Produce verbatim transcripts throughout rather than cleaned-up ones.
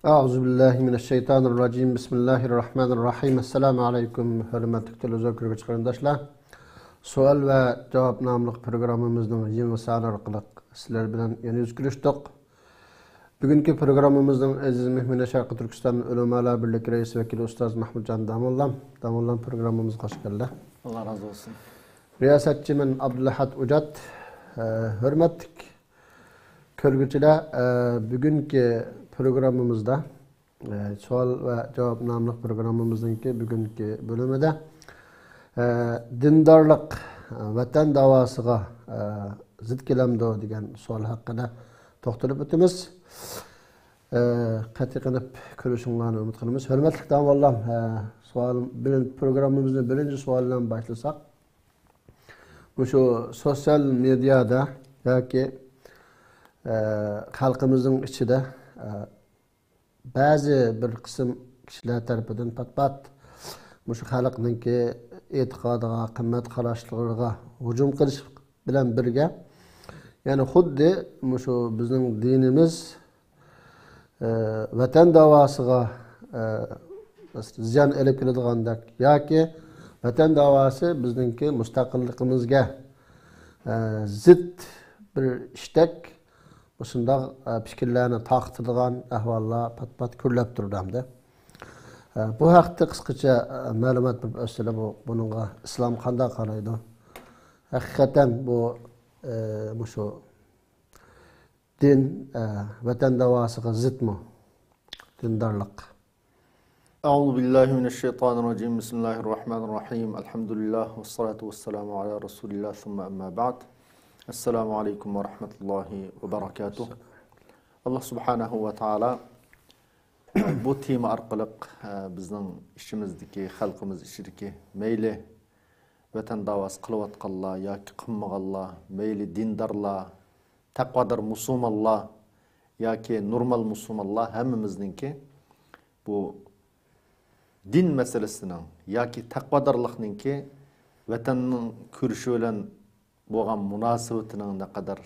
أعوذ بالله من الشيطان الرجيم. بسم الله الرحمن الرحيم. السلام عليكم، ھۆرمەتلىك تېلېۋىزور كۆرگۈچى قېرىنداشلار. سوئال ۋە جاۋاب ناملىق پروگراممىمىزنىڭ يېڭى سانى ئارقىلىق سىلەر بىلەن يەنە يۈز كۆرۈشتۇق. بۈگۈنكى پروگراممىمىزنىڭ ئەزىز مېھمىنى شەرقىي تۈركىستان ئۆلىمالار بىرلىكى رەئىس ۋەكىلى ئۇستاز مەھمۇتجان داموللام. داموللام، پروگراممىمىزغا خۇش كەلدى. ئاللا رازى بولسۇن. رىياسەتچىمەن ئابدۇلئەھەد ئۇجات. ئە، ھۆرمەتلىك كۆرگۈچىلەر، ئە، بۈگۈنكى پروگراممىمىزدا، ئە، سوئال ۋە جاۋاب ناملىق پروگراممىمىزنىڭكى بۈگۈنكى بۆلۈمىدە، ئە، دىندارلىق، ئە، ۋەتەن داۋاسىغا، ئە، زىت كېلەمدۇ دېگەن سوئال ھەققىدە توختىلىپ ئۆتىمىز. ئە، قەتئىي قېنىپ كۆرۈشۈڭلارنى ئۈمىد قىلىمىز. ھۆرمەتلىك داموللام، ئە، سوئال بىرىن-، پروگراممىمىزنى بىرىنچى سوئال بىلەن باشلىساق، مۇشۇ سوتسىيال مېدىيادا ياكى، ئە، خەلقىمىزنىڭ ئىچىدە، ئە، بەزى بىر قىسىم كىشىلەر تەرىپىدىن پات-پات مۇشۇ خەلقنىڭكى ئېتىقادىغا، قىممەت قاراشلىرىغا ھۇجۇم قىلىش بىلەن بىرگە، يەنى خۇددى مۇشۇ بىزنىڭ دىنىمىز ئە، ۋەتەن داۋاسىغا، ئە، زىيان ئېلىپ كېلىدىغاندەك ياكى ۋەتەن داۋاسى بىزنىڭكى مۇستەقىللىقىمىزگە، ئە، زىت بىر ئىشتەك مۇشۇنداق، ئە، پىكىرلەرنى تارقىتىدىغان ئەھۋاللار پات-پات كۆرۈلۈپ تۇرىدۇ ئەمدى. ئە، بۇ ھەقتە قىسقىچە، ئە، مەلۇمات بېرىپ ئۆتسىلە، بۇ، بۇنىڭغا ئىسلام قانداق قارايدۇ؟ ھەقىقەتەن بۇ، ئە، مۇشۇ دىن، ئە، ۋەتەن داۋاسىغا زىتمۇ؟ دىندارلىق. أعوذ بالله من الشيطان الرجيم. بسم الله الرحمن الرحيم. الحمد لله والصلاة والسلام على رسول الله ثم أما بعد. السلام عليكم ورحمة الله وبركاته. ئاللا سۇبھانەھۇ ۋە تائالا بۇ تېما ئارقىلىق، ئە، بىزنىڭ ئىچىمىزدىكى، خەلقىمىز ئىچىدىكى مەيلى ۋەتەن داۋاسى قىلىۋاتقانلار ياكى قىلمىغانلار، مەيلى دىندارلار، تەقۋادار مۇسۇلمانلار ياكى نورمال مۇسۇلمانلار ھەممىمىزنىڭكى بۇ دىن مەسىلىسىنىڭ ياكى تەقۋادارلىقنىڭكى ۋەتەننىڭ كۈرىشى بىلەن بولغان مۇناسىۋىتىنىڭ نەقەدەر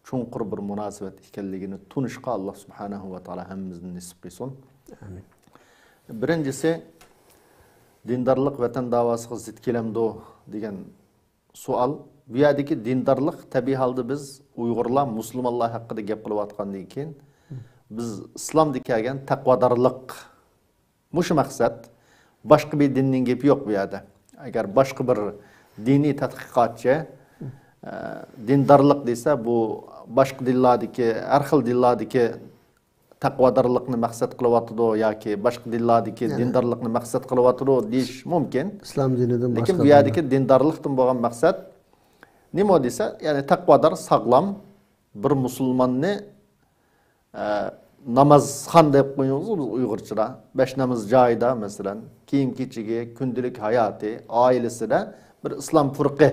چوڭقۇر بىر مۇناسىۋەت ئىكەنلىكىنى تونۇشقا ئاللا سۇبھانەھۇ ۋە تائالا ھەممىمىزنى نېسىپ قىلسۇن. ئامىن. بىرىنچىسى، دىندارلىق ۋەتەن داۋاسىغا زىت كېلەمدۇ دېگەن سوئال. بۇ يەردىكى دىندارلىق، تەبىئىي ھالدا بىز ئۇيغۇرلار، مۇسۇلمانلار ھەققىدە گەپ قىلىۋاتقاندىن كېيىن، بىز ئىسلامدا كەلگەن تەقۋادارلىق، مۇشۇ مەقسەت. باشقا بىر دىننىڭ گېپى يوق بۇ يەردە. ئەگەر باشقا بىر دىنىي تەتقىقاتچى، ئە، دىندارلىق دېسە، بۇ باشقا دىنلاردىكى، ھەر خىل دىنلاردىكى تەقۋادارلىقنى مەقسەت قىلىۋاتىدۇ ياكى باشقا دىنلاردىكى يەنى دىندارلىقنى مەقسەت قىلىۋاتىدۇ دېيىش مۇمكىن. ئىسلام دىنىدىن لېكىن باشقا بۇ يەردىكى دىنلار. دىندارلىقتىن بولغان مەقسەت نېمە دېسە، يەنى تەقۋادار، ساغلام بىر مۇسۇلماننى، ئە، نامازخان دەپ قويىمىز بىز ئۇيغۇرچىدا. بەش ناماز جايىدا، مەسىلەن، كىيىم-كېچىكى، كۈندىلىك ھاياتى، ئائىلىسىدە بىر ئىسلام پۇرىقى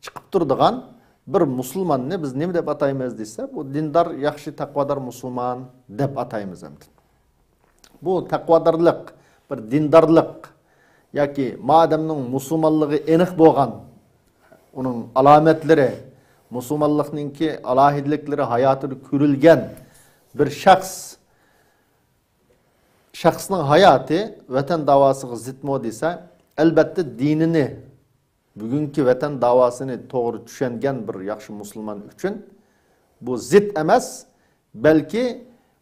چىقىپ تۇرىدىغان بىر مۇسۇلماننى بىز نېمە دەپ ئاتايمىز دېسە، بۇ دىندار، ياخشى، تەقۋادار مۇسۇلمان دەپ ئاتايمىز ئەمدى. بۇ تەقۋادارلىق، بىر دىندارلىق ياكى ما ئادەمنىڭ مۇسۇلمانلىقى ئېنىق بولغان، ئۇنىڭ ئالامەتلىرى، مۇسۇلمانلىقنىڭكى ئالاھىدىلىكلىرى ھاياتىدا كۆرۈلگەن بىر شەخس، شەخسنىڭ ھاياتى ۋەتەن داۋاسىغا زىتمۇ دېسە، ئەلبەتتە، دىنىنى، بۈگۈنكى ۋەتەن داۋاسىنى توغرا چۈشەنگەن بىر ياخشى مۇسۇلمان ئۈچۈن بۇ زىت ئەمەس، بەلكى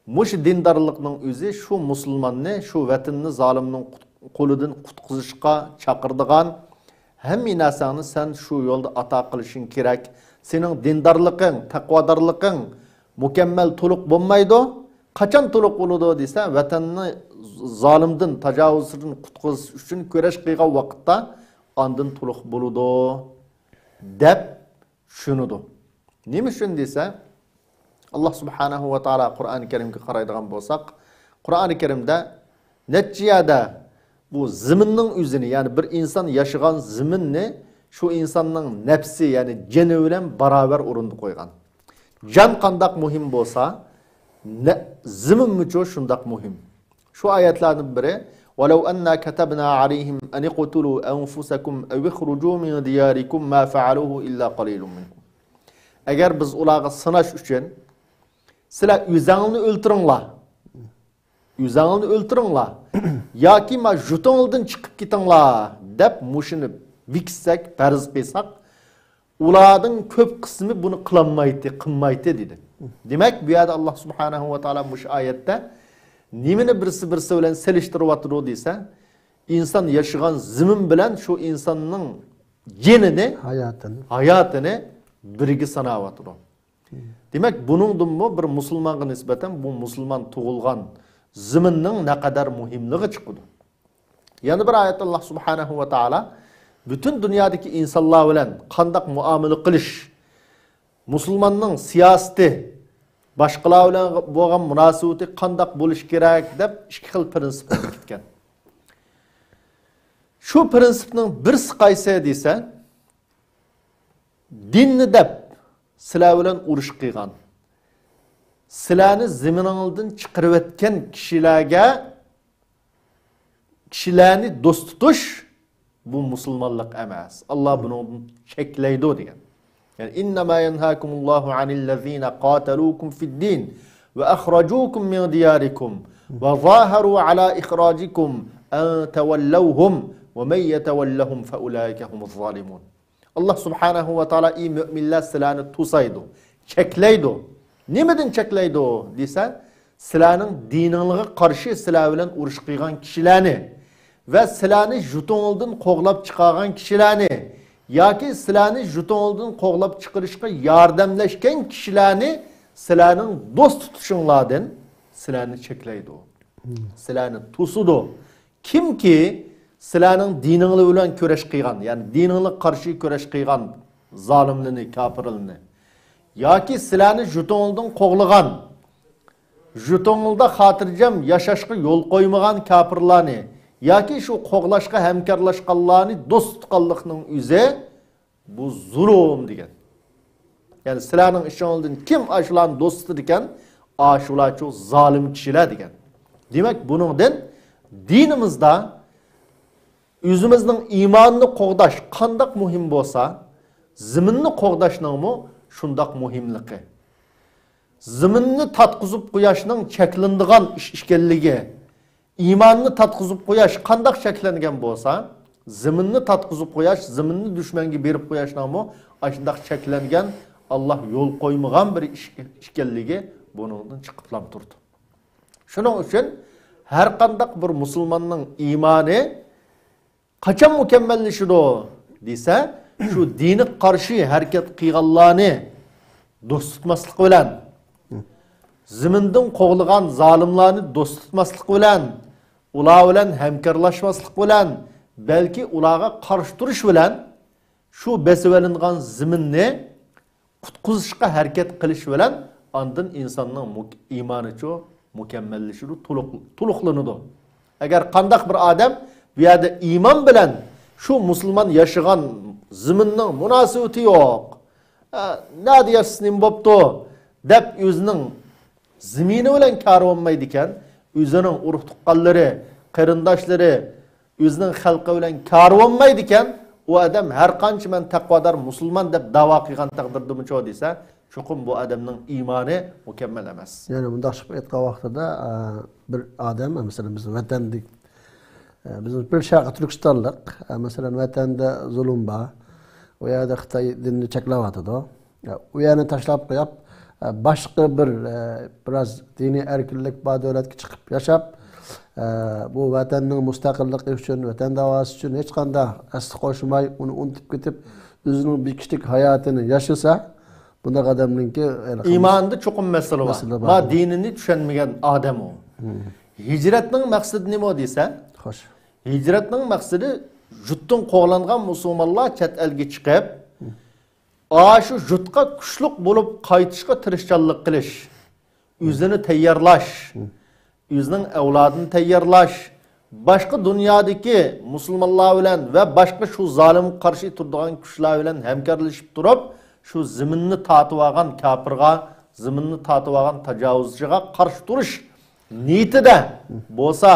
مۇشۇ دىندارلىقنىڭ ئۆزى شۇ مۇسۇلماننى، شۇ ۋەتىنىنى زالىمنىڭ قۇت-، قولىدىن قۇتقۇزۇشقا چاقىرىدىغان، ھەممە نەرسەڭنى سەن شۇ يولدا ئاتا قىلىشىڭ كېرەك. سېنىڭ دىندارلىقىڭ، تەقۋادارلىقىڭ مۇكەممەل، تولۇق بولمايدۇ. قاچان تولۇق بولىدۇ دېسە، ۋەتەننى زالىمدىن، تاجاۋۇزچىدىن قۇتقۇزۇش ئۈچۈن كۈرەش قىلغان ۋاقىتتا ئاندىن تولۇق بولىدۇ، دەپ چۈشىنىدۇ. نېمە ئۈچۈن دېسە، ئاللا سۇبھانەھۇ ۋە تائالا قۇرئانى كەرىمگە قارايدىغان بولساق، قۇرئانى كەرىمدە نەچچە يەردە بۇ زېمىننىڭ ئۆزىنى، يەنى بىر ئىنسان ياشىغان زېمىننى شۇ ئىنساننىڭ نەپسى، يەنى جېنى بىلەن باراۋەر ئورۇندا قويغان. جان قانداق مۇھىم بولسا، نە-، زېمىنمۇچۇ شۇنداق مۇھىم. شۇ ئايەتلەردىن بىرى، ولو أنا كتبنا عليهم أن اقتلوا أنفسكم أو اخرجوا من دياركم ما فعلوه إلا قليل منهم. ئەگەر بىز ئۇلارغا سىناش ئۈچۈن، سىلەر ئۆزەڭلارنى ئۆلتۈرۈڭلار، ئۆزەڭلارنى ئۆلتۈرۈڭلار ياكى ما ژۇتۇڭلىدىن چىقىپ كېتىڭلار دەپ مۇشۇنى بېكىتسەك، پەرز قىلساق، ئۇلاردىن كۆپ قىسمى بۇنى قىلالمايتتى، قىلمايتتى دېدى. دېمەك، بۇ يەردە ئاللا سۇبھانەھۇ ۋە تائالا مۇشۇ ئايەتتە نېمىنى بىرسى بىرسى بىلەن سېلىشتۇرۇۋاتىدۇ دېسە، ئىنسان ياشىغان زېمىن بىلەن شۇ ئىنساننىڭ جېنىنى، ھاياتىنى. ھاياتىنى بىرگە ساناۋاتىدۇ. دېمەك، بۇنىڭدىنمۇ بىر مۇسۇلمانغا نىسبەتەن بۇ مۇسۇلمان تۇغۇلغان زېمىننىڭ نەقەدەر مۇھىملىقى چىقىدۇ. يەنە بىر ئايەتتە ئاللا سۇبھانەھۇ ۋە تائالا پۈتۈن دۇنيادىكى ئىنسانلار بىلەن قانداق مۇئامىلە قىلىش، مۇسۇلماننىڭ سىياسىتى، باشقىلار بىلەن بولغان مۇناسىۋىتى قانداق بولۇش كېرەك دەپ ئىككى خىل پىرىنسىپنى بېكىتكەن. شۇ پىرىنسىپنىڭ بىرسى قايسى دېسە، دىننى دەپ سىلەر بىلەن ئۇرۇش قىلغان، سىلەرنى زېمىنىڭلاردىن چىقىرىۋەتكەن كىشىلەرگە، كىشىلەرنى دوست تۇتۇش، بۇ مۇسۇلمانلىق ئەمەس. ئاللا بۇنىڭدىن چەكلەيدۇ دېگەن. يەنى، إنما ينهاكم الله عن الذين قاتلوكم في الدين وأخرجوكم من دياركم وظاهروا على إخراجكم أن تولوهم ومن يتولهم فأولئك هم الظالمون. ئاللا سۇبھانەھۇ ۋە تائالا، ئى مۆمىنلەر، سىلەرنى توسايدۇ، چەكلەيدۇ. نېمىدىن چەكلەيدۇ دېسە، سىلەرنىڭ دىنىڭلارغا قارشى سىلەر بىلەن ئۇرۇش قىلغان كىشىلەرنى ۋە سىلەرنى ژۇتۇڭلاردىن قوغلاپ چىقارغان كىشىلەرنى ياكى سىلەرنى ژۇتۇڭلاردىن قوغلاپ چىقىرىشقا ياردەملەشكەن كىشىلەرنى سىلەرنىڭ دوست تۇتۇشۇڭلاردىن سىلەرنى چەكلەيدۇ. سىلەرنى توسىدۇ. كىمكى سىلەرنىڭ دىنىڭلار بىلەن كۈرەش قىلغان، يەنى دىنىڭلارغا قارشى كۈرەش قىلغان زالىملىرىنى، كاپىرلىرىنى ياكى سىلەرنى ژۇتۇڭلاردىن قوغلىغان، ژۇتۇڭلاردا خاتىرجەم ياشاشقا يول قويمىغان كاپىرلارنى ياكى شۇ قوغلاشقا ھەمكارلاشقانلارنى دوست تۇتقانلىقنىڭ ئۆزى بۇ زۇلۇم دېگەن. يەنى سىلەرنىڭ ئىچىڭلاردىن كىم ئاشۇلارنى دوست تۇتىدىكەن، ئاشۇلارچۇ زالىم كىشىلەر دېگەن. دېمەك، بۇنىڭدىن دىنىمىزدا ئۆزىمىزنىڭ ئىمانىنى قوغداش قانداق مۇھىم بولسا، زېمىننى قوغداشنىڭمۇ شۇنداق مۇھىملىقى، زېمىننى تاتقۇزۇپ قوياشنىڭ چەكلىنىدىغان ئىش ئىكەنلىكى، ئىماننى تاتقۇزۇپ قوياش قانداق چەكلەنگەن بولسا، زېمىننى تاتقۇزۇپ قوياش، زېمىننى دۈشمەنگە بېرىپ قوياشنىڭمۇ ئاشۇنداق چەكلەنگەن، ئاللا يول قويمىغان بىر ئىش ئىكەنلىكى بۇنىڭدىن چىقىپلام تۇرىدۇ. شۇنىڭ ئۈچۈن ھەر قانداق بىر مۇسۇلماننىڭ ئىمانى قاچان مۇكەممەللىشىدۇ دېسە، شۇ دىنىغا قارشى ھەرىكەت قىلغانلارنى دوست تۇتماسلىق بىلەن، زېمىندىن قوغلىغان زالىملارنى دوست تۇتماسلىق بىلەن، ئۇلار بىلەن ھەمكارلاشماسلىق بىلەن، بەلكى ئۇلارغا قارشى تۇرۇش بىلەن شۇ بېسىۋېلىنغان زېمىننى قۇتقۇزۇشقا ھەرىكەت قىلىش بىلەن ئاندىن ئىنساننىڭ مۇك-، ئىمانىچۇ مۇكەممەللىشىدۇ، تولۇق-، تولۇقلىنىدۇ. ئەگەر قانداق بىر ئادەم بۇ يەردە ئىمان بىلەن شۇ مۇسۇلمان ياشىغان زېمىننىڭ مۇناسىۋىتى يوق، ئە، نەدە ياشىسا نېمە بوپتۇ دەپ ئۆزىنىڭ زېمىنى بىلەن كارى بولمايدىكەن، ئۆزىنىڭ ئۇرۇق-تۇغقانلىرى، قېرىنداشلىرى، ئۆزىنىڭ خەلقى بىلەن كارى بولمايدىكەن، ئۇ ئادەم ھەر قانچە مەن تەقۋادار مۇسۇلمان دەپ داۋا قىلغان تەقدىردىمۇچۇ دېسە، چوقۇم بۇ ئادەمنىڭ ئىمانى مۇكەممەل ئەمەس. يەنى مۇنداق قىلىپ ئېيتقان ۋاقتىدا، ئە، بىر ئادەم، مەسىلەن، بىز ۋەتەندىك، ئە، بىز بىر شەرقىي تۈركىستانلىق، ئە، مەسىلەن، ۋەتەندە زۇلۇم بار، ئۇ يەردە خىتاي دىننى چەكلەۋاتىدۇ. ئۇ يەرنى تاشلاپ قويۇپ، باشقا بىر، بىراز دىنىي ئەركىنلىك بار دۆلەتكە چىقىپ ياشاپ، بۇ ۋەتەننىڭ مۇستەقىللىقى ئۈچۈن، ۋەتەن داۋاسى ئۈچۈن ھېچقانداق ھەسسە قوشماي، ئۇنى ئۇنتۇپ كېتىپ، ئۆزىنىڭ بىر كىشىلىك ھاياتىنى ياشىسا، بۇنداق ئادەمنىڭكى ھېلىقى ئىمانىدا چوقۇم مەسىلە بار. مەسىلە بار. ما دىنىنى چۈشەنمىگەن ئادەم ئۇ. ھىجرەتنىڭ مەقسىتى نېمە دېسە، خوش. ھىجرەتنىڭ مەقسىتى يۇرتتىن قوغلانغان مۇسۇلمانلار چەت ئەلگە چىقىپ، ئاشۇ يۇرتقا كۈچلۈك بولۇپ قايتىشقا تىرىشچانلىق قىلىش، ئۆزىنى تەييارلاش، ئۆزىنىڭ ئەۋلادىنى تەييارلاش، باشقا دۇنيادىكى مۇسۇلمانلار بىلەن ۋە باشقا شۇ زالىمغا قارشى تۇرىدىغان كۈچلەر بىلەن ھەمكارلىشىپ تۇرۇپ، شۇ زېمىننى تارتىۋالغان كاپىرغا، زېمىننى تارتىۋالغان تاجاۋۇزچىغا قارشى تۇرۇش نىيىتىدە بولسا،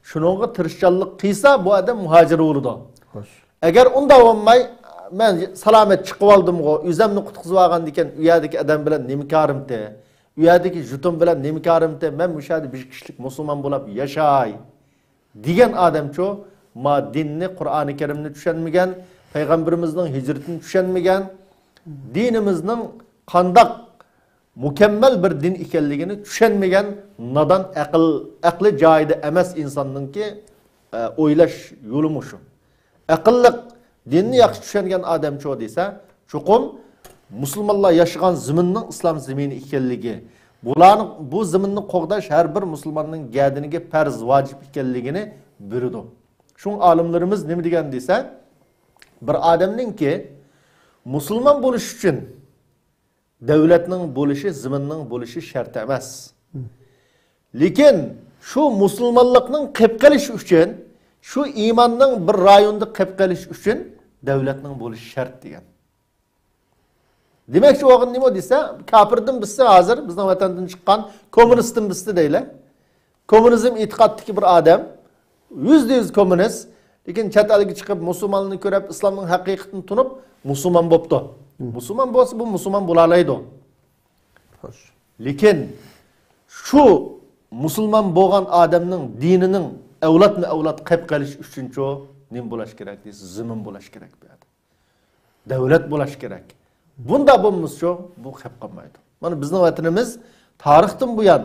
شۇنىڭغا تىرىشچانلىق قىلسا، بۇ ئادەم مۇھاجىر بولىدۇ. خوش. ئەگەر ئۇنداق بولماي، مەن سالامەت چىقىۋالدىمغۇ، ئۆزۈمنى قۇتقۇزۇۋالغاندىكىن، ئۇ يەردىكى ئادەم بىلەن نېمە كارىمتى؟ ئۇ يەردىكى ژۇتۇم بىلەن نېمە كارىمتى، مەن مۇشۇ يەردە بىر كىشىلىك مۇسۇلمان بولاپ ياشاي دېگەن ئادەمچۇ، ما دىننى، قۇرئانى كەرىمنى چۈشەنمىگەن، پەيغەمبىرىمىزنىڭ ھىجرىتىنى چۈشەنمىگەن، دىنىمىزنىڭ قانداق مۇكەممەل بىر دىن ئىكەنلىكىنى چۈشەنمىگەن نادان، ئەقىل، ئەقلى جايىدا ئەمەس ئىنساننىڭكى، ئە، ئويلاش يولى مۇشۇ. ئەقىللىق، دىننى ياخشى چۈشەنگەن ئادەمچۇ دېسە، چوقۇم مۇسۇلمانلار ياشىغان زېمىننىڭ ئىسلام زېمىنى ئىكەنلىكى، بۇلارنىڭ، بۇ زېمىننى قوغداش ھەر بىر مۇسۇلماننىڭ گەدىنىگە پەرز، ۋاجىپ ئىكەنلىكىنى بىلىدۇ. شۇڭا ئالىملىرىمىز نېمە دېگەن دېسە، بىر ئادەمنىڭكى مۇسۇلمان بولۇش ئۈچۈن دۆلەتنىڭ بولۇشى، زېمىننىڭ بولۇشى شەرت ئەمەس. لېكىن شۇ مۇسۇلمانلىقنىڭ قېلىپ قېلىشى ئۈچۈن، شۇ ئىماننىڭ بىر رايوندا قېلىپ قېلىشى ئۈچۈن دۆلەتنىڭ بولۇشى شەرت دېگەن. دېمەكچى بولغىنى نېمە دېسە، كاپىردىن بىسسى ھازىر بىزنىڭ ۋەتەندىن چىققان، كوممۇنىستتىن بىسسى دەيلى. كوممۇنىزم ئېتىقادتىكى بىر ئادەم، يۈزدە يۈز كوممۇنىست، لېكىن چەت ئەلگە چىقىپ، مۇسۇلمانلارنى كۆرۈپ، ئىسلامنىڭ ھەقىقىتىنى تونۇپ، مۇسۇلمان بوپتۇ. مۇسۇلمان بولسا، بۇ مۇسۇلمان بولالايدۇ. خوش. لېكىن شۇ مۇسۇلمان بولغان ئادەمنىڭ دىنىنىڭ ئەۋلادمۇ ئەۋلاد قېلىپ قېلىش ئۈچۈنچۇ نېمە بولاش كېرەك دېسە، زېمىن بولاش كېرەك بۇ يەردە. دۆلەت بولاش كېرەك. بۇنداق بولمىسىچۇ، بۇ قېلىپ قالمايدۇ. مانا بىزنىڭ ۋەتىنىمىز تارىختىن بۇيان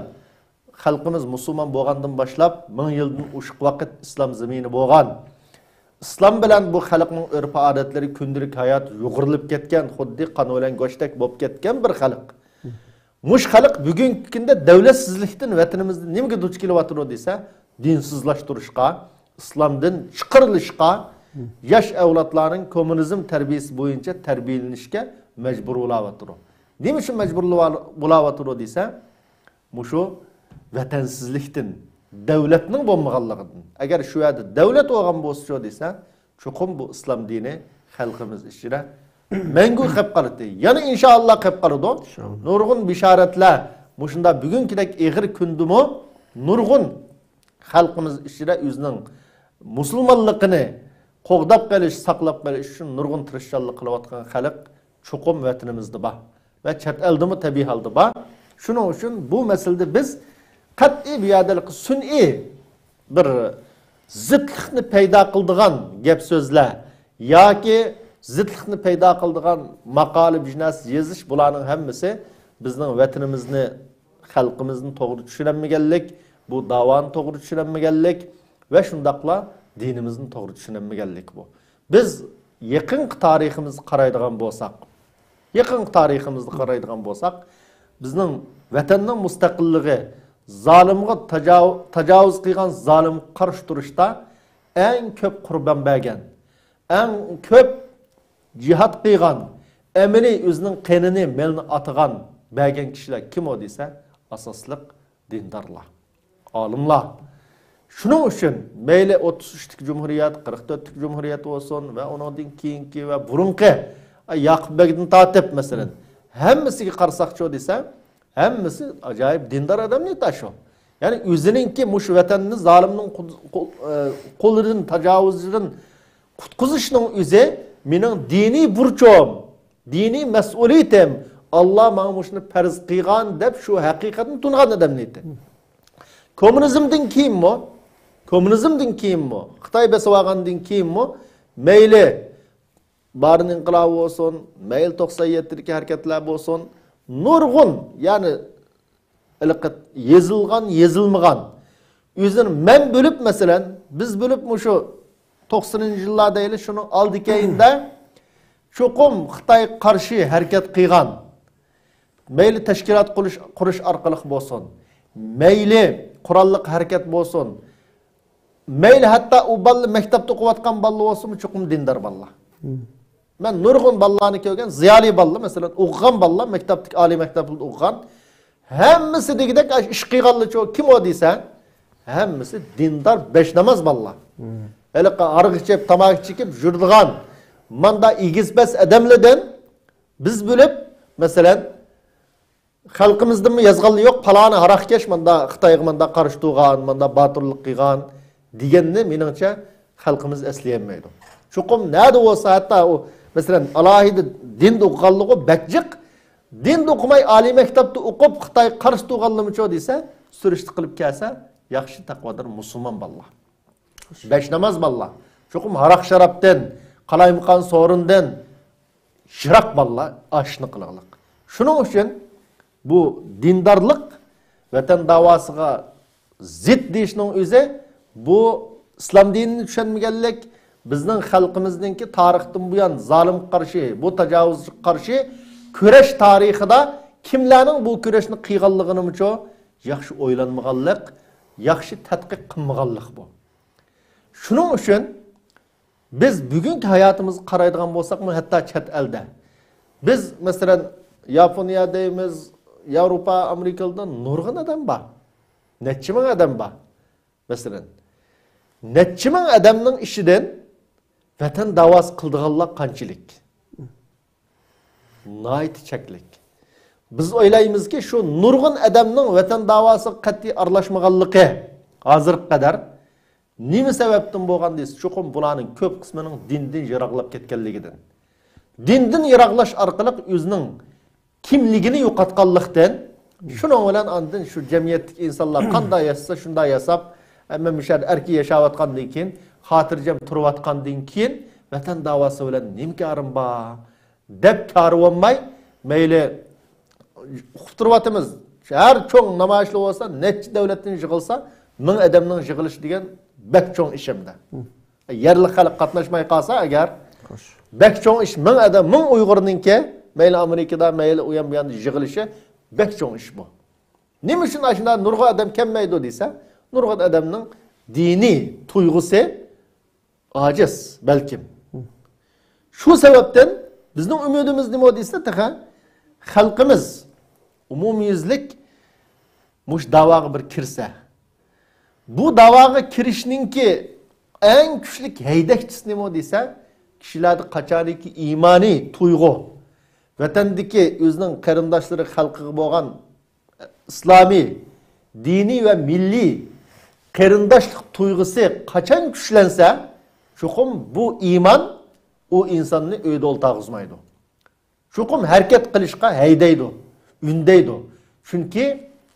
خەلقىمىز مۇسۇلمان بولغاندىن باشلاپ، مىڭ يىلدىن ئوشۇق ۋاقىت ئىسلام زېمىنى بولغان. ئىسلام بىلەن بۇ خەلقنىڭ ئۆرپ-ئادەتلىرى، كۈندىلىك ھايات يۇغۇرۇلۇپ كەتكەن، خۇددى قان بىلەن گۆشتەك بولۇپ كەتكەن بىر خەلق. مۇشۇ خەلق بۈگۈنكى كۈندە دۆلەتسىزلىكتىن ۋەتىنىمىزدە نېمىگە دۇچ كېلىۋاتىدۇ دېسە، دىنسىزلاشتۇرۇشقا، ئىسلامدىن چىقىرىلىشقا، ياش ئەۋلادلارنىڭ كوممۇنىزم تەربىيەسى بويىچە تەربىيەلىنىشكە مەجبۇر بولاۋاتىدۇ. نېمە ئۈچۈن مەجبۇر بولاۋاتىدۇ دېسە، مۇشۇ ۋەتەنسىزلىكتىن، دۆلەتنىڭ بولمىغانلىقىدىن. ئەگەر شۇ يەردە دۆلەت بولغان بولسىچۇ دېسە، چوقۇم بۇ ئىسلام دىنى خەلقىمىز ئىچىدە مەڭگۈ قېلىپ قالاتتى. يەنە ئىنشائاللا قېلىپ قالىدۇ. ئىنشائاللا. نۇرغۇن بېشارەتلەر، مۇشۇنداق بۈگۈنكىدەك ئېغىر كۈندىمۇ نۇرغۇن خەلقىمىز ئىچىدە ئۆزىنىڭ مۇسۇلمانلىقىنى قوغداپ قېلىش، ساقلاپ قېلىش ئۈچۈن نۇرغۇن تىرىشچانلىق قىلىۋاتقان خەلق چوقۇم ۋەتىنىمىزدە بار ۋە چەت ئەلدىمۇ تەبىئىي ھالدا بار. شۇنىڭ ئۈچۈن بۇ مەسىلىدە بىز قەتئىي بۇ يەردە سۈنئىي بىر زىتلىقنى پەيدا قىلىدىغان گەپ سۆزلەر ياكى زىتلىقنى پەيدا قىلىدىغان ماقالە، بىر نەرسە يېزىش، بۇلارنىڭ ھەممىسى بىزنىڭ ۋەتىنىمىزنى، خەلقىمىزنى توغرا چۈشىنەلمىگەنلىك، بۇ داۋانى توغرا چۈشىنەلمىگەنلىك ۋە شۇنداقلا دىنىمىزنى توغرا چۈشىنەلمىگەنلىك بۇ. بىز يېقىنقى تارىخىمىزغا قارايدىغان بولساق، يېقىنقى تارىخىمىزغا قارايدىغان بولساق، بىزنىڭ ۋەتەننىڭ مۇستەقىللىقى، زالىمغا تاجاۋ-، تاجاۋۇز قىلغان زالىمغا قارشى تۇرۇشتا ئەڭ كۆپ قۇربان بەرگەن، ئەڭ كۆپ جىھاد قىلغان، ئەمەلىي ئۆزىنىڭ قېنىنى، مېلىنى ئاتىغان، بەرگەن كىشىلەر كىم ئۇ دېسە، ئاساسلىق دىندارلار، ئالىملار. شۇنىڭ ئۈچۈن مەيلى ئوتتۇز ئۈچلۈك جۇمھۇرىيەت، قىرىق تۆتلۈك جۇمھۇرىيەت بولسۇن ۋە ئۇنىڭدىن كېيىنكى ۋە بۇرۇنقى، ئاي، ياقۇپ بەگدىن تارتىپ، مەسىلەن، ھەممىسىگە قارىساقچۇ دېسە، ھەممىسى ئاجايىپ دىندار ئادەمنى تاشۇ. يەنى ئۆزىنىڭكى مۇشۇ ۋەتەننى زالىمنىڭ قۇل-، قۇل-، ئە، قولىدىن، تاجاۋۇزىدىن قۇتقۇزۇشنىڭ ئۆزى مېنىڭ دىنىي بۇرچۇم، دىنىي مەسئۇلىيىتىم. ئاللا ماڭا مۇشۇنى پەرز قىلغان دەپ شۇ ھەقىقەتنى تونۇغان ئادەمنى ئېيتتى. كوممۇنىزمدىن كېيىنمۇ، كوممۇنىزمدىن كېيىنمۇ، خىتاي بېسىۋالغاندىن كېيىنمۇ، مەيلى بارىن ئىنقىلابى بولسۇن، مەيلى توقسان يەتتىدىكى ھەرىكەتلەر بولسۇن، نۇرغۇن، يەنى ھېلىقى يېزىلغان، يېزىلمىغان. ئۆزىنى مەن بۆلۈپ، مەسىلەن، بىز بۆلۈپ مۇشۇ توقسىنىنچى يىللار دەيلى، شۇنىڭ ئالدى كەينىدە چوقۇم خىتايغا قارشى ھەرىكەت قىلغان، مەيلى تەشكىلات قۇرۇش، قۇرۇش ئارقىلىق بولسۇن، مەيلى قوراللىق ھەرىكەت بولسۇن، مەيلى ھەتتا ئۇ بالىلار مەكتەپتە ئوقۇۋاتقان بالىلار بولسىمۇ، چوقۇم دىندار بالىلار. مەن نۇرغۇن بالىلارنى كۆرگەن، زىيالىي بالىلار، مەسىلەن، ئوقۇغان بالىلار، مەكتەپتىكى، ئالىي مەكتەپلەردە ئوقۇغان، ھەممىسى دېگۈدەك ئىش قىلغانلىچۇ، كىم ئۇ دېسە، ھەممىسى دىندار، بەش ناماز بالىلار. ھېلىقى ھارغا چېپ، تاماكا چېكىپ يۈرىدىغان، ماندا ئېگىز-پەس ئادەملەردىن بىز بىلىپ، مەسىلەن، خەلقىمىزدىنمۇ يازغانلار يوق، پالانى ھاراقكەش ماندا خىتايغا ماندا قارشى تۇرغان، ماندا باتۇرلۇق قىلغان دېگەننى، مېنىڭچە، خەلقىمىز ئەسلىيەلمەيدۇ. چوقۇم نەدە بولسا، ھەتتا ئۇ، مەسىلەن، ئالاھىدە دىندا ئوقۇغانلىقى بەك جىق، دىندا ئوقۇماي، ئالىي مەكتەپتە ئوقۇپ، خىتاي قارشى تۇرغانلىمىچۇ دېسە، سۈرۈشتە قىلىپ كەلسە، ياخشى تەقۋادار مۇسۇلمان بالىلار. بەش ناماز بالىلار. چوقۇم ھاراق-شارابتىن، قالايمىقان سورۇندىن يىراق بالىلار ئاشۇنى قىلغىلىق. شۇنىڭ ئۈچۈن بۇ دىندارلىق ۋەتەن داۋاسىغا زىت دېيىشنىڭ ئۆزى، بۇ ئىسلام دىنىنى چۈشەنمىگەنلىك، بىزنىڭ خەلقىمىزنىڭكى تارىختىن بۇيان زالىمغا قارشى، بۇ تاجاۋۇزچىغا قارشى كۈرەش تارىخىدا كىملەرنىڭ بۇ كۈرەشنى قىلغانلىقىنىمۇچۇ ياخشى ئويلانمىغانلىق، ياخشى تەتقىق قىلمىغانلىق بۇ. شۇنىڭ ئۈچۈن بىز بۈگۈنكى ھاياتىمىزغا قارايدىغان بولساقمۇ، ھەتتا چەت ئەلدە، بىز، مەسىلەن، ياپونىيە دەيمىز، ياۋروپا، ئامېرىكىلاردا نۇرغۇن ئادەم بار. نەچچە مىڭ ئادەم بار. مەسىلەن، نەچچە مىڭ ئادەمنىڭ ئىچىدىن ۋەتەن داۋاسى قىلىدىغانلار قانچىلىك؟ ناھايىتى چەكلىك. بىز ئويلايمىزكى، شۇ نۇرغۇن ئادەمنىڭ ۋەتەن داۋاسىغا قەتئىي ئارىلاشمىغانلىقى ھازىرغا قەدەر نېمە سەۋەبتىن بولغان دېسە، چوقۇم بۇلارنىڭ كۆپ قىسمىنىڭ دىندىن يىراقلاپ كەتكەنلىكىدىن. دىندىن يىراقلاش ئارقىلىق ئۆزىنىڭ كىملىكىنى يوقاتقانلىقتىن، شۇنىڭ بىلەن ئاندىن شۇ جەمئىيەتتىكى ئىنسانلار قانداق ياشىسا، شۇنداق ياساپ، مەن مۇشۇ يەردە ئەركىن ياشاۋاتقاندىن كېيىن، خاتىرجەم تۇرۇۋاتقاندىن كېيىن، ۋەتەن داۋاسى بىلەن نېمە كارىم بار؟ دەپ كارى بولماي، مەيلى، ئۇقۇپ تۇرۇۋاتىمىز. ھەر چوڭ نامايىشلار بولسا، نەچچە دۆلەتتىن يىغىلسا، مىڭ ئادەمنىڭ يىغىلىشى دېگەن بەك چوڭ ئىش ئەمدى. يەرلىك خەلق قاتناشماي قالسا ئەگەر، بەك چوڭ ئىش، مىڭ ئادەم، مىڭ ئۇيغۇرنىڭكى، مەيلى ئامېرىكىدا، مەيلى ئۇ يان بۇ ياندا يىغىلىشى بەك چوڭ ئىش بۇ. نېمە ئۈچۈن ئاشۇنداق نۇرغۇن ئادەم كەلمەيدۇ دېسە، نۇرغۇن ئادەمنىڭ دىنىي تۇيغۇسى ئاجىز بەلكىم. شۇ سەۋەبتىن بىزنىڭ ئۈمىدىمىز نېمە دېسە، تېخى خەلقىمىز ئومۇميۈزلۈك مۇشۇ داۋاغا بىر كىرسە، بۇ داۋاغا كىرىشنىڭكى ئەڭ كۈچلۈك ھەيدەكچىسى نېمە دېسە، كىشىلەردە قاچانكى ئىمانىي تۇيغۇ، ۋەتەندىكى ئۆزىنىڭ قېرىنداشلىرى خەلقىگە بولغان ئىسلامىي، دىنىي ۋە مىللىي قېرىنداشلىق تۇيغۇسى قاچان كۈچلەنسە، چوقۇم بۇ ئىمان ئۇ ئىنساننى ئۆيدە ئولتۇرغۇزمايدۇ. چوقۇم ھەرىكەت قىلىشقا ھەيدەيدۇ، ئۈندەيدۇ. چۈنكى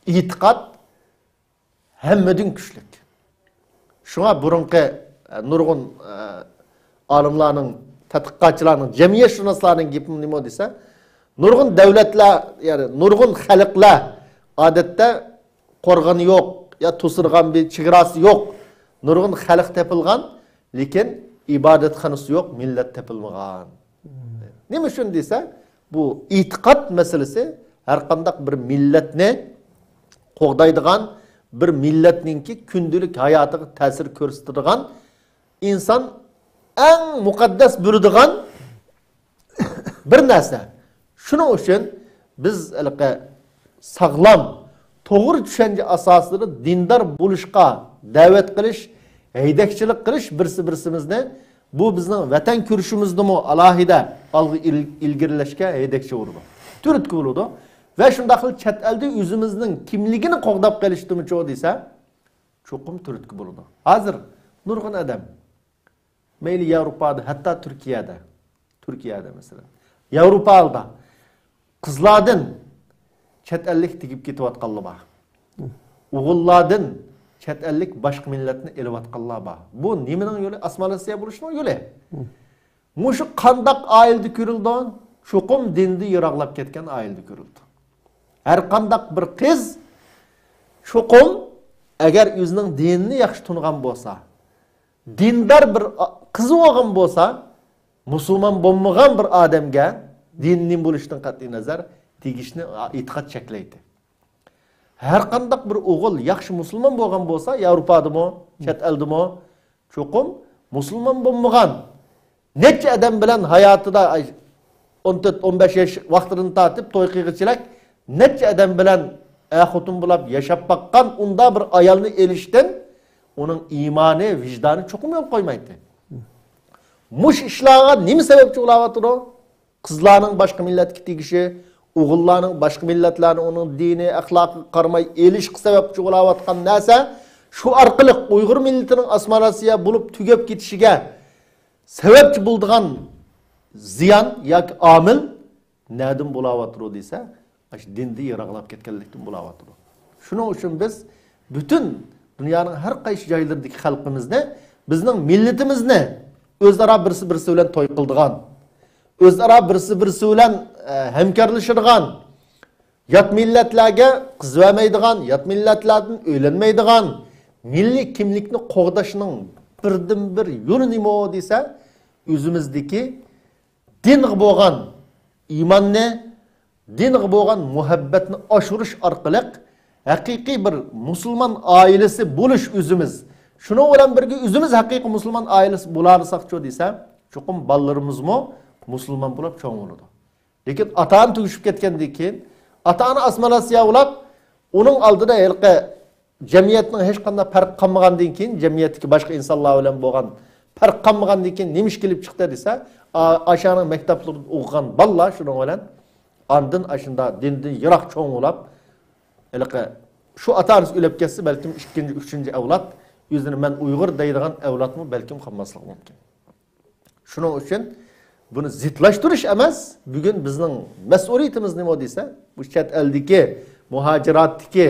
ئېتىقاد ھەممىدىن كۈچلۈك. شۇڭا بۇرۇنقى، ئە، نۇرغۇن، ئە، ئالىملارنىڭ، تەتقىقاتچىلارنىڭ، جەمئىيەتشۇناسلارنىڭ گېپى نېمە دېسە، نۇرغۇن دۆلەتلەر، يەنى نۇرغۇن خەلقلەر ئادەتتە قورغىنى يوق يا توسىدىغان بىر چېگراسى يوق. نۇرغۇن خەلق تېپىلغان، لېكىن ئىبادەتخانىسى يوق مىللەت تېپىلمىغان. نېمە ئۈچۈن دېسە، بۇ ئېتىقاد مەسىلىسى ھەرقانداق بىر مىللەتنى قوغدايدىغان، بىر مىللەتنىڭكى كۈندىلىك ھاياتىغا تەسىر كۆرسىتىدىغان ئىنسان ئەڭ مۇقەددەس بىلىدىغان بىر نەرسە. شۇنىڭ ئۈچۈن بىز ھېلىقى ساغلام، توغرا چۈشەنچە ئاساسىدا دىندار بولۇشقا دەۋەت قىلىش، ھەيدەكچىلىك قىلىش، بىرسى بىرسىمىزنى، بۇ بىزنىڭ ۋەتەن كۈرىشىمىزدىمۇ ئالاھىدە ئالغا ئىل-، ئىلگىرىلەشكە ھەيدەكچى بولىدۇ. تۈرتكە بولىدۇ. ۋە شۇنداقلا چەت ئەلدە ئۆزىمىزنىڭ كىملىكىنى قوغداپ قېلىشتىمۇچۇ دېسە، چوقۇم تۈرتكە بولىدۇ. ھازىر نۇرغۇن ئادەم، مەيلى ياۋروپادا، ھەتتا تۈركىيەدە، تۈركىيەدە مەسىلەن، ياۋروپادا قىزلاردىن چەت ئەللىك تېگىپ كېتىۋاتقانلار بار. ئوغۇللاردىن چەت ئەللىك باشقا مىللەتنى ئېلىۋاتقانلار بار. بۇ نېمىنىڭ يولى؟ ئاسسىمىلياتسىيە بولۇشنىڭ يولى. مۇشۇ قانداق ئائىلىدە كۆرۈلىدۇ؟ چوقۇم دىندىن يىراقلاپ كەتكەن ئائىلىدە كۆرۈلىدۇ. ھەر قانداق بىر قىز چوقۇم، ئەگەر ئۆزىنىڭ دىنىنى ياخشى تونۇغان بولسا، دىندار بىر ئا-، قىز بولغان بولسا، مۇسۇلمان بولمىغان بىر ئادەمگە، دىنى نېمە بولۇشىدىن قەتئىينەزەر، تېگىشنى ئېتىقاد چەكلەيتتى. ھەر قانداق بىر ئوغۇل ياخشى مۇسۇلمان بولغان بولسا، ياۋروپادىمۇ، چەت ئەلدىمۇ، چوقۇم مۇسۇلمان بولمىغان، نەچچە ئادەم بىلەن ھاياتىدا، ئاي، ئون تۆت، ئون بەش ياش ۋاقتىدىن تارتىپ توي قىلغۇچىلەك نەچچە ئادەم بىلەن ئەر-خوتۇن بولاپ ياشاپ باققان ئۇنداق بىر ئايالنى ئېلىشتىن ئۇنىڭ ئىمانى، ۋىجدانى چوقۇم يول قويمايتتى. مۇشۇ ئىشلارغا نېمە سەۋەبچى بولاۋاتىدۇ؟ قىزلارنىڭ باشقا مىللەتكە تېگىشى، ئوغۇللارنىڭ باشقا مىللەتلەرنى ئۇنىڭ دىنى، ئەخلاقىغا قارىماي ئېلىشقا سەۋەبچى بولاۋاتقان نەرسە، شۇ ئارقىلىق ئۇيغۇر مىللىتىنىڭ ئاسسىمىلياتسىيە بولۇپ تۈگەپ كېتىشىگە سەۋەبچى بولىدىغان زىيان ياكى ئامىل نەدىن بولاۋاتىدۇ دېسە، ئاشۇ دىندىن يىراقلاپ كەتكەنلىكتىن بولاۋاتىدۇ. شۇنىڭ ئۈچۈن بىز پۈتۈن دۇنيانىڭ ھەر قايسى جايلىرىدىكى خەلقىمىزنى، بىزنىڭ مىللىتىمىزنى ئۆزئارا بىرسى بىرسى بىلەن توي قىلىدىغان، ئۆزئارا بىرسى بىرسى بىلەن، ئە، ھەمكارلىشىدىغان، يات مىللەتلەرگە قىز بەرمەيدىغان، يات مىللەتلەردىن ئۆيلەنمەيدىغان مىللىي كىملىكنى قوغداشنىڭ بىردىنبىر يولى نېمە دېسە، ئۆزىمىزدىكى دىنغا بولغان ئىماننى، دىنغا بولغان مۇھەببەتنى ئاشۇرۇش ئارقىلىق ھەقىقىي بىر مۇسۇلمان ئائىلىسى بولۇش ئۆزىمىز. شۇنىڭ بىلەن بىرگە ئۆزىمىز ھەقىقىي مۇسۇلمان ئائىلىسى بولالىساقچۇ دېسە، چوقۇم بالىلىرىمىزمۇ مۇسۇلمان بولۇپ چوڭ بولىدۇ. لېكىن ئاتا-ئانا تۈگىشىپ كەتكەندىن كېيىن، ئاتا-ئانا ئاسمىلاتسىيا ئۇلاپ، ئۇنىڭ ئالدىدا ھېلىقى جەمئىيەتنىڭ ھېچقانداق پەرقى قالمىغاندىن كېيىن، جەمئىيەتتىكى باشقا ئىنسانلار بىلەن بولغان پەرق قالمىغاندىن كېيىن نېمە ئىش كېلىپ چىقتى دېسە، ئا-، ئاشۇنىڭ مەكتەپلىرىدە ئوقۇغان بالىلار شۇنىڭ بىلەن ئاندىن ئاشۇنداق دىندىن يىراق چوڭ بولاپ، ھېلىقى شۇ ئاتا-ئانىسى ئۆلۈپ كەتسە، بەلكىم ئىككىنچى، ئۈچىنچى ئەۋلاد ئۆزىنى مەن ئۇيغۇر دەيدىغان ئەۋلادمۇ بەلكىم قالماسلىقى مۇمكىن. شۇنىڭ ئۈچۈن بۇنى زىتلاشتۇرۇش ئەمەس، بۈگۈن بىزنىڭ مەسئۇلىيىتىمىز نېمە دېسە، بۇ چەت ئەلدىكى، مۇھاجىراتتىكى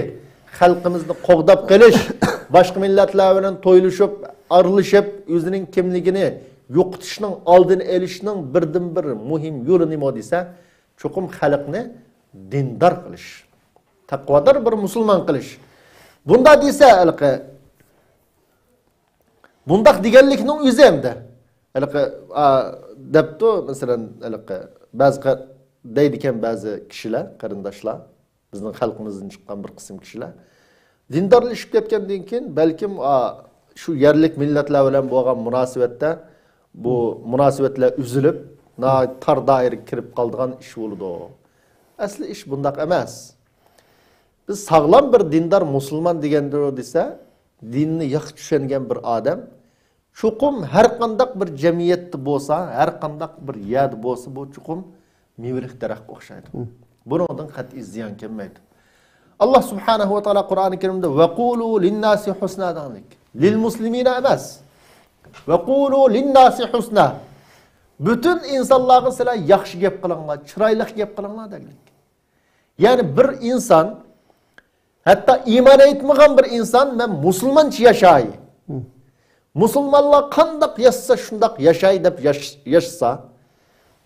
خەلقىمىزنى قوغداپ قېلىش، باشقا مىللەتلەر بىلەن تويلىشىپ، ئارىلىشىپ، ئۆزىنىڭ كىملىكىنى يوقىتىشنىڭ ئالدىنى ئېلىشنىڭ بىردىنبىر مۇھىم يولى نېمە دېسە، چوقۇم خەلقنى دىندار قىلىش، تەقۋادار بىر مۇسۇلمان قىلىش. بۇنداق دېسە، ھېلىقى بۇنداق دېگەنلىكنىڭ ئۆزى ئەمدى. ھېلىقى، ئا، دەپتۇ، مەسىلەن، ھېلىقى بەزى قە-، دەيدىكەن بەزى كىشىلەر، قېرىنداشلار، بىزنىڭ خەلقىمىزدىن چىققان بىر قىسىم كىشىلەر. دىندارلىشىپ كەتكەندىن كېيىن، بەلكىم، ئا، شۇ يەرلىك مىللەتلەر بىلەن بولغان مۇناسىۋەتتە، بۇ مۇناسىۋەتلەر ئۈزۈلۈپ، ناھايىتى تار دائىرىگە كىرىپ قالىدىغان ئىش بولىدۇ. ئەسلى ئىش بۇنداق ئەمەس. بىز ساغلام بىر دىندار مۇسۇلمان دېگەندۇر دېسە، دىننى ياخشى چۈشەنگەن بىر ئادەم، چوقۇم ھەر قانداق بىر جەمئىيەتتە بولسا، ھەر قانداق بىر يەردە بولسا، بۇ چوقۇم مېۋىلىك دەرەخكە ئوخشايدۇ. بۇنىڭدىن قەتئىي زىيان كەلمەيدۇ. ئاللا سۇبھانەھۇ ۋە تائالا قۇرئانى كەرىمدە «ۋەقۇلۇ لىنناسى ھۇسنا» دېگەنلىك. لىل مۇسلىمىنا ئەمەس. «ۋەقۇلۇ لىنناسى ھۇسنا». بۈتۈن ئىنسانلارغا سىلەر ياخشى گەپ قىلىڭلار، چىرايلىق گەپ قىلىڭلار دېگەنلىك. يەنى بىر ئىنسان، ھەتتا ئىمان ئېيتمىغان بىر ئىنسان، «مەن مۇسۇلمانچە ياشاي. مۇسۇلمانلار قانداق ياشىسا، شۇنداق ياشاي» دەپ ياش-، ياشىسا،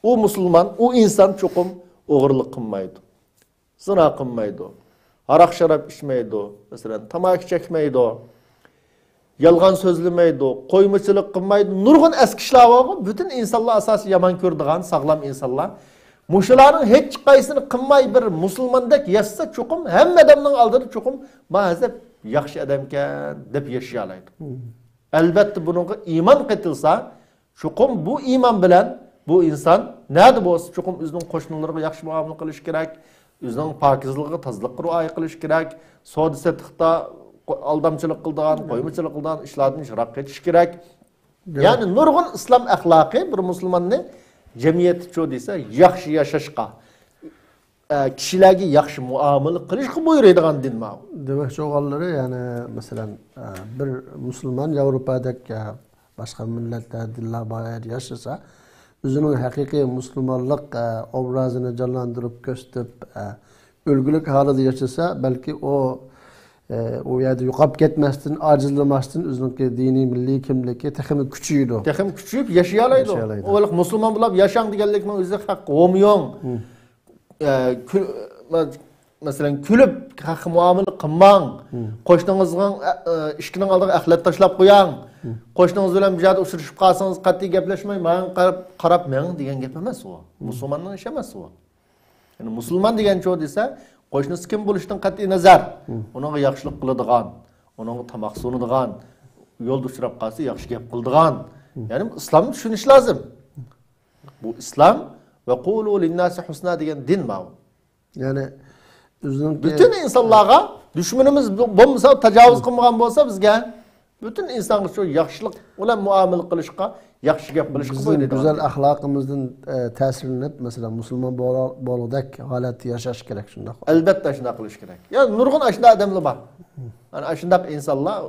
ئۇ مۇسۇلمان، ئۇ ئىنسان چوقۇم ئوغرىلىق قىلمايدۇ، زىنا قىلمايدۇ، ھاراق-شاراب ئىچمەيدۇ، مەسىلەن، تاماكا چەكمەيدۇ، يالغان سۆزلىمەيدۇ، قويمىچىلىق قىلمايدۇ. نۇرغۇن ئەسكى ئىشلار بارغۇ، پۈتۈن ئىنسانلار ئاساسىي يامان كۆرىدىغان ساغلام ئىنسانلار. مۇشۇلارنىڭ ھېچقايسىسىنى قىلماي بىر مۇسۇلماندەك ياشىسا، چوقۇم ھەممە ئادەمنىڭ ئالدىدا چوقۇم «ما ھەزە ياخشى ئادەمكەن» دەپ ياشىيالايدۇ. ئەلبەتتە، بۇنىڭغا ئىمان قېتىلسا، چوقۇم بۇ ئىمان بىلەن بۇ ئىنسان نەدە بولسا، چوقۇم ئۆزىنىڭ قوشنىلىرىغا ياخشى مۇئامىلە قىلىشى كېرەك، ئۆزىنىڭ پاكىزلىقىغا، تازىلىققا رىئايە قىلىشى كېرەك، سودا-سېتىقتا قو-، ئالدامچىلىق قىلىدىغان، قويمىچىلىق قىلىدىغان ئىشلاردىن يىراق قېتىشى كېرەك. دېمەك، يەنى نۇرغۇن ئىسلام ئەخلاقى بىر مۇسۇلماننى جەمئىيەتتە چۇ دېسە، ياخشى ياشاشقا، ئە، كىشىلەرگە ياخشى مۇئامىلە قىلىشقا بۇيرۇيدىغان دىن ماۋۇ. دېمەكچى بولغانلىرى، يەنى، مەسىلەن، ئە، بىر مۇسۇلمان ياۋروپادەك، ئە، باشقا مىللەتلەر، دىنلار بار يەردە ياشىسا، ئۆزىنىڭ ھەقىقىي مۇسۇلمانلىق، ئە، ئوبرازىنى جانلاندۇرۇپ كۆرسىتىپ، ئە، ئۈلگىلىك ھالدا ياشىسا، بەلكى ئۇ، ئە، ئۇ يەردە يوقاپ كەتمەستىن، ئاجىزلىماستىن ئۆزىنىڭكى دىنىي مىللىي كىملىكى تېخىمۇ كۈچىيىدۇ. تېخىمۇ كۈچىيىپ ياشىيالايدۇ. ياشىيالايدۇ. ئۇ مۇسۇلمان بولۇپ ياشاڭ دېگەنلىكنىڭ ئۆزى خەق غوميوڭ. ئە، كۈ-، مە-، مەسىلەن، كۈلۈپ خەققە مۇئامىلە قىلماڭ. قوشنىڭىزنىڭ، ئە، ئە، ئىشىكىنىڭ ئالدىغا ئەخلەت تاشلاپ قوياڭ. قوشنىڭىز بىلەن بىر جايدا ئۇچرىشىپ قالسىڭىز، قەتئىي گەپلەشمەي، ماڭا قاراپ، قاراپ مېڭىڭ دېگەن گەپ ئەمەس ئۇ. مۇسۇلماننىڭ ئىشى ئەمەس ئۇ. يەنى مۇسۇلمان دېگەن چۇ دېسە، قوشنىسى كىم بولۇشىدىن قەتئىي نەزەر، ئۇنىڭغا ياخشىلىق قىلىدىغان، ئۇنىڭغا تاماق سۇنىدىغان، يولدا ئۇچراپ قالسا ياخشى گەپ قىلىدىغان. يەنى ئىسلامنى چۈشىنىش لازىم. بۇ ئىسلام، «ۋەقۇلۇ لىنناسى ھۇسنا» دېگەن دىن ماۋۇ. يەنى ئۆزىنىڭكى پۈتۈن ئىنسانلارغا، دۈشمىنىمىز بو-، بولمىسا، تاجاۋۇز قىلمىغان بولسا بىزگە، پۈتۈن ئىنسانغا شۇ ياخشىلىق بىلەن مۇئامىلە قىلىشقا، ياخشى گەپ قىلىشقا بىزنىڭ بۇيرۇيدىغان گۈزەل ئەخلاقىمىزدىن، ئە، تەسىرلىنىپ، مەسىلەن، مۇسۇلمان بولا-، بولغۇدەك ھالەتتە ياشاش كېرەك، شۇنداقمۇ؟ ئەلبەتتە، شۇنداق قىلىش كېرەك. يا، نۇرغۇن ئاشۇنداق ئادەملەر بار. ئەنە ئاشۇنداق ئىنسانلار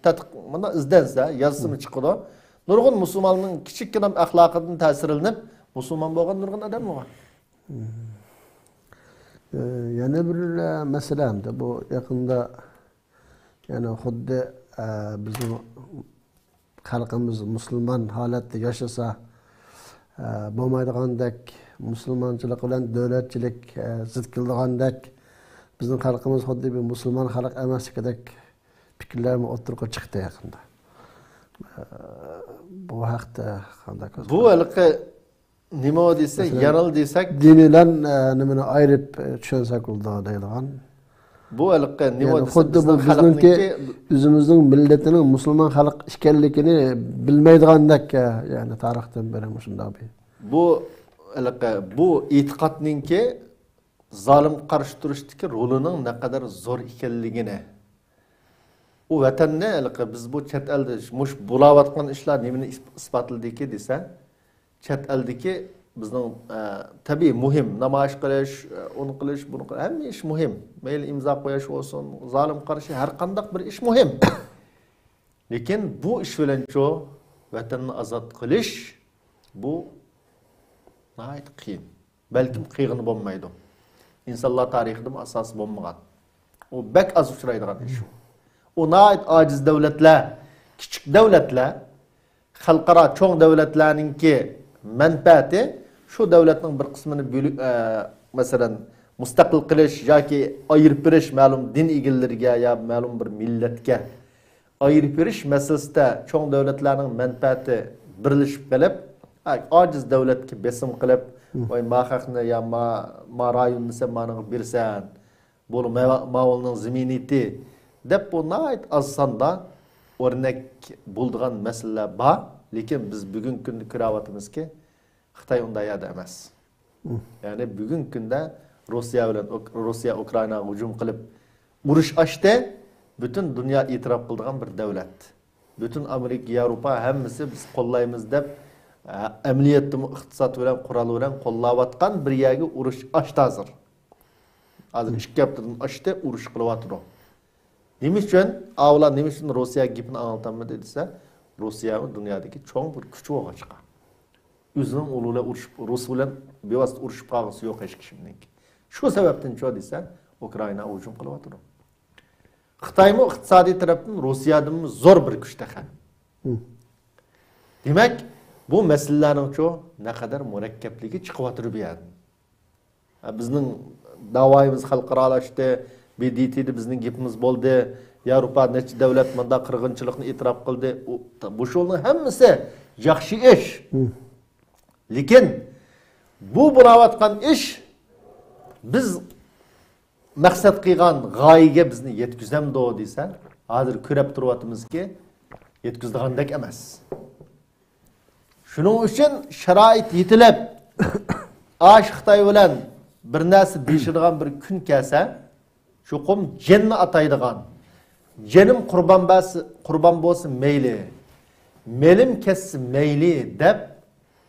تەتقىق، مانا ئىزدەنسە، يازسىمۇ چىقىدۇ. نۇرغۇن مۇسۇلماننىڭ كىچىككىنە ئەخلاقىدىن تەسىرلىنىپ، مۇسۇلمان بولغان نۇرغۇن ئادەملەر بار. ئە، يەنە بىر، ئە، مەسىلە ئەمدى بۇ يېقىندا، يەنى خۇددى، ئە، بىزنىڭ خەلقىمىز مۇسۇلمان ھالەتتە ياشىسا، ئە، بولمايدىغاندەك، مۇسۇلمانچىلىق بىلەن دۆلەتچىلىك، ئە، زىت كېلىدىغاندەك، بىزنىڭ خەلقىمىز خۇددى بىر مۇسۇلمان خەلق ئەمەسلىكىدەك پىكىرلەرمۇ ئوتتۇرىغا چىقتى يېقىندا. ئە، بۇ ھەقتە قانداق كۆز بۇ قارىيسىز؟ ھېلىقى نېمە دېسە، مەسىلەن، يارىلى دېسەك، دىن بىلەن، ئە، نېمىنى ئايرىپ، ئە، چۈشەنسەك بولىدۇ دەيدىغان. بۇ ھېلىقى نېمە يەنى دېسە، خۇددى بۇ بىزنىڭ بىزنىڭكى خەلقنىڭكى ئۆزىمىزنىڭ مىللىتىنىڭ مۇسۇلمان خەلق ئىكەنلىكىنى بىلمەيدىغاندەك، ئە، يەنى تارىختىن بېرى مۇشۇنداق بىر. بۇ ھېلىقى، بۇ ئېتىقادنىڭكى زالىمغا قارشى تۇرۇشتىكى رولىنىڭ نەقەدەر زور ئىكەنلىكىنى، ئۇ ۋەتەننى ھېلىقى بىز بۇ چەت ئەلدە مۇش بولاۋاتقان ئىشلار نېمىنى ئىس-، ئىسپاتلىدىكى دېسە، چەت ئەلدىكى بىزنىڭ، ئە، تەبىئىي مۇھىم، نامايىش قىلىش، ئە، ئۇنى قىلىش، بۇنى قىلىش، ھەممە ئىش مۇھىم. مەيلى ئىمزا قويۇش بولسۇن، زالىمغا قارشى ھەر قانداق بىر ئىش مۇھىم. لېكىن بۇ ئىش بىلەنچۇ ۋەتەننى ئازاد قىلىش، بۇ ناھايىتى قىيىن. بەلكىم قىلغىلى بولمايدۇ. ئىنسانلار تارىخىدىمۇ ئاساسى بولمىغان. ئۇ بەك ئاز ئۇچرايدىغان ئىش. ئۇ ناھايىتى ئاجىز دۆلەتلەر، كىچىك دۆلەتلەر، خەلقئارا چوڭ دۆلەتلەرنىڭكى مەنپەئەتى شۇ دۆلەتنىڭ بىر قىسمىنى بۆلۈ-، ئە، مەسىلەن، مۇستەقىل قىلىش ياكى ئايرىپ بېرىش مەلۇم دىن ئىگىلىرىگە يا مەلۇم بىر مىللەتكە ئايرىپ بېرىش مەسىلىسىدە چوڭ دۆلەتلەرنىڭ مەنپەئەتى بىرلىشىپ قېلىپ، ئاجىز دۆلەتكە بېسىم قىلىپ، ۋاي، ما خەقنى يا ما، ما رايوننى سەن مانىڭغا بېرىسەن، بۇ ما-، ماۋۇلنىڭ زېمىنىيىتى دەپ، بۇ ناھايىتى ئاز ساندا ئۆرنەك بولىدىغان مەسىلىلەر بار. لېكىن بىز بۈگۈنكى كۈندە كۆرۈۋاتىمىزكى، خىتاي ئۇنداق يەردە ئەمەس. يەنى بۈگۈنكى كۈندە روسىيە بىلەن ئۇك-، روسىيە ئۇكرائىناغا ھۇجۇم قىلىپ ئۇرۇش ئاچتى. پۈتۈن دۇنيا ئېتىراپ قىلىدىغان بىر دۆلەت. پۈتۈن ئامېرىكا، ياۋروپا ھەممىسى بىز قوللايمىز دەپ، ئە، ئەمەلىيەتتىمۇ ئىقتىساد بىلەن، قورال بىلەن قوللاۋاتقان بىر يەرگە ئۇرۇش ئاچتى ھازىر. ھازىر ئىككى ھەپتىدىن ئاشتى، ئۇرۇش قىلىۋاتىدۇ. نېمە ئۈچۈن؟ ئاۋۇلار نېمە ئۈچۈن روسىيەگە گېپىنى ئاڭلىتالمىدى دېسە، روسىيە دۇنيادىكى چوڭ بىر كۈچ بولغاچقا. ئۆزىنىڭ ئۇلۇغ بىلەن ئۇرۇشۇپ، رۇس بىلەن بىۋاسىتە ئۇرۇشۇپ قالغۇسى يوق ھېچ كىشىنىڭكى. شۇ سەۋەبتىن شۇ دېسە، ئۇكرائىنا ھۇجۇم قىلىۋاتىدۇ. خىتايمۇ ئىقتىسادىي تەرەپتىن روسىيەدىنمۇ زور بىر كۈچ تېخى. دېمەك، بۇ مەسىلىلەرنىڭچۇ نەقەدەر مۇرەككەپلىكى چىقىۋاتىدۇ بۇ يەردىن. ھە، بىزنىڭ داۋايىمىز خەلقئارالاشتى، ب د ت دا بىزنىڭ گېپىمىز بولدى. ياۋروپا نەچچە دۆلەت مۇنداق قىرغىنچىلىقنى ئېتىراپ قىلدى. ئۇ، بۇ شۇنىڭ ھەممىسى ياخشى ئىش. لېكىن بۇ بولاۋاتقان ئىش بىز مەقسەت قىلغان غايىگە بىزنى يەتكۈزەمدۇ دېسە، ھازىر كۆرۈپ تۇرۇۋاتىمىزكى، يەتكۈزىدىغاندەك ئەمەس. شۇنىڭ ئۈچۈن شارائىت يېتىلىپ، ئاشۇ خىتاي بىلەن بىر نەرسە دېيىشىدىغان بىر كۈن كەلسە، چوقۇم جېنىنى ئاتايدىغان، جېنىم قۇربان بەرسە، قۇربان بولسا مەيلى، مېلىم كەتسە مەيلى دەپ،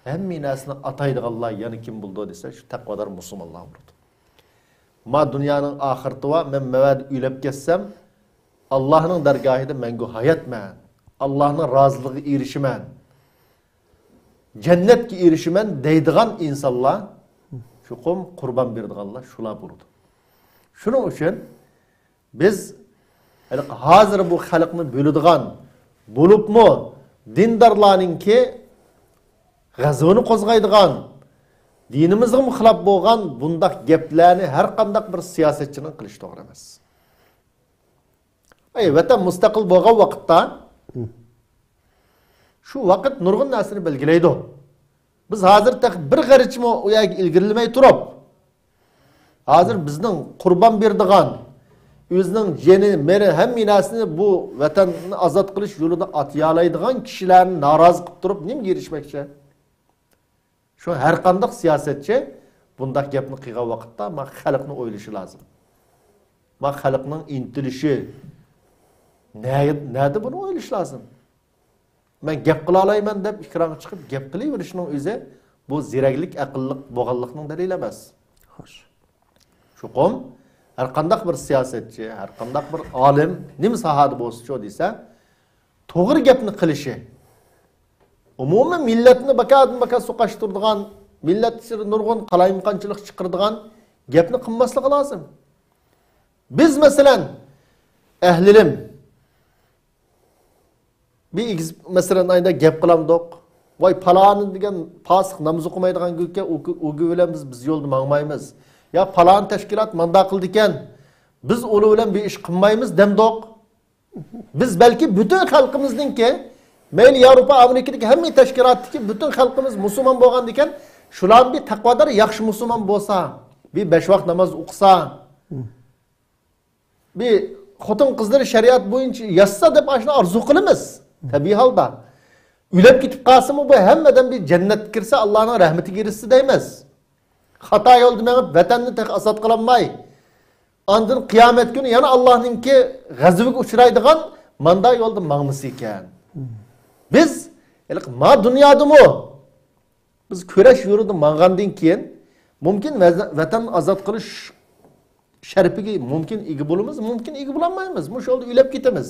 ھەممە نەرسىنى ئاتايدىغانلار يەنە كىم بولىدۇ دېسە، شۇ تەقۋادار مۇسۇلمانلار بولىدۇ. ما دۇنيانىڭ ئاخىرىتى بار، مەن مەۋەدە ئۆلۈپ كەتسەم، ئاللاھنىڭ دەرگاھىدا مەڭگۈ ھاياتمەن، ئاللاھنىڭ رازىلىقىغا ئېرىشىمەن، جەننەتكە ئېرىشىمەن دەيدىغان ئىنسانلار، چوقۇم قۇربان بېرىدىغانلار شۇلار بولىدۇ. شۇنىڭ ئۈچۈن بىز ھېلىقى ھازىر بۇ خەلقنى بۆلىدىغان، بولۇپمۇ دىندارلارنىڭكى غەزىپىنى قوزغايدىغان، دىنىمىزغىمۇ خىلاپ بولغان بۇنداق گەپلەرنى ھەر قانداق بىر سىياسەتچىنىڭ قىلىشى توغرا ئەمەس. ئەي، ۋەتەن مۇستەقىل بولغان ۋاقىتتا، شۇ ۋاقىت نۇرغۇن نەرسىنى بەلگىلەيدۇ. بىز ھازىر تېخى بىر غەرچىمۇ ئۇ يەرگە ئىلگىرىلىمەي تۇرۇپ، ھازىر بىزنىڭ قۇربان بېرىدىغان، ئۆزىنىڭ جېنى، مېلى، ھەممە نەرسىنى بۇ ۋەتەننى ئازاد قىلىش يولىدا ئاتىيالايدىغان كىشىلەرنى نارازى قىلىپ تۇرۇپ نېمىگە ئېرىشمەكچى؟ شۇ ھەر قانداق سىياسەتچى بۇنداق گەپنى قىلغان ۋاقىتتا، ما خەلقنى ئويلىشى لازىم. ما خەلقنىڭ ئىنتىلىشى نە-، نەدە، بۇنى ئويلىشى لازىم. مەن گەپ قىلالايمەن دەپ ئېكرانغا چىقىپ گەپ قىلىۋېرىشنىڭ ئۆزى بۇ زېرەكلىك، ئەقىللىق بولغانلىقنىڭ دەلىلى ئەمەس. خوش. چوقۇم ھەر قانداق بىر سىياسەتچى، ھەر قانداق بىر ئالىم، نېمە ساھەدە بولسىچۇ دېسە، توغرا گەپنى قىلىشى، ئومۇمىي مىللەتنى باكادىن باكا سوقاشتۇرىدىغان مىللەت ئىچىدە نۇرغۇن قالايمىقانچىلىق چىقىرىدىغان گەپنى قىلماسلىقى لازىم. بىز، مەسىلەن، ئەھلىلىم، بىر ئېگىز، مەسىلەن، ئايدا گەپ قىلامدۇق. ۋاي، پالانى دېگەن پاسىق، ناماز ئوقۇمايدىغان گۇيكەن، ئۇ، ئۇ گۇي بىلەن بىز، بىز يولدا ماڭمايمىز. يا پالان تەشكىلات مانداق قىلىدىكەن، بىز ئۇلار بىلەن بىر ئىش قىلمايمىز دەمدۇق. بىز بەلكى پۈتۈن خەلقىمىزنىڭكى، مەيلى ياۋروپا، ئامېرىكىدىكى ھەممە تەشكىلاتتىكى پۈتۈن خەلقىمىز مۇسۇلمان بولغاندىكەن، شۇلار بىر تەقۋادار ياخشى مۇسۇلمان بولسا، بىر بەش ۋاق ناماز ئوقۇسا، بىر خوتۇن قىزلىرى شەرىئەت بويىچە ياشىسا دەپ ئاشۇنى ئارزۇ قىلىمىز. تەبىئىي ھالدا. ئۆلۈپ كېتىپ قالسىمۇ بۇ ھەممىدىن بىر جەننەتكە كىرسە، ئاللانىڭ رەھمىتىگە ئېرىشسە دەيمىز. خاتا يولدا مېڭىپ، ۋەتەننى تېخى ئازاد قىلالماي، ئاندىن قىيامەت كۈنى يەنە ئاللانىڭكى غەزىپىگە ئۇچرايدىغان ماندا يولدا ماڭمىسا ئىكەن. بىز ھېلىقى ما دۇنيادىمۇ بىز كۈرەش يولىدا ماڭغاندىن كېيىن، مۇمكىن ۋەز-، ۋەتەننى ئازاد قىلىش شەرىپىگە مۇمكىن ئىگە بولىمىز، مۇمكىن ئىگە بولالمايمىز. مۇشۇ يولدا ئۆلۈپ كېتىمىز.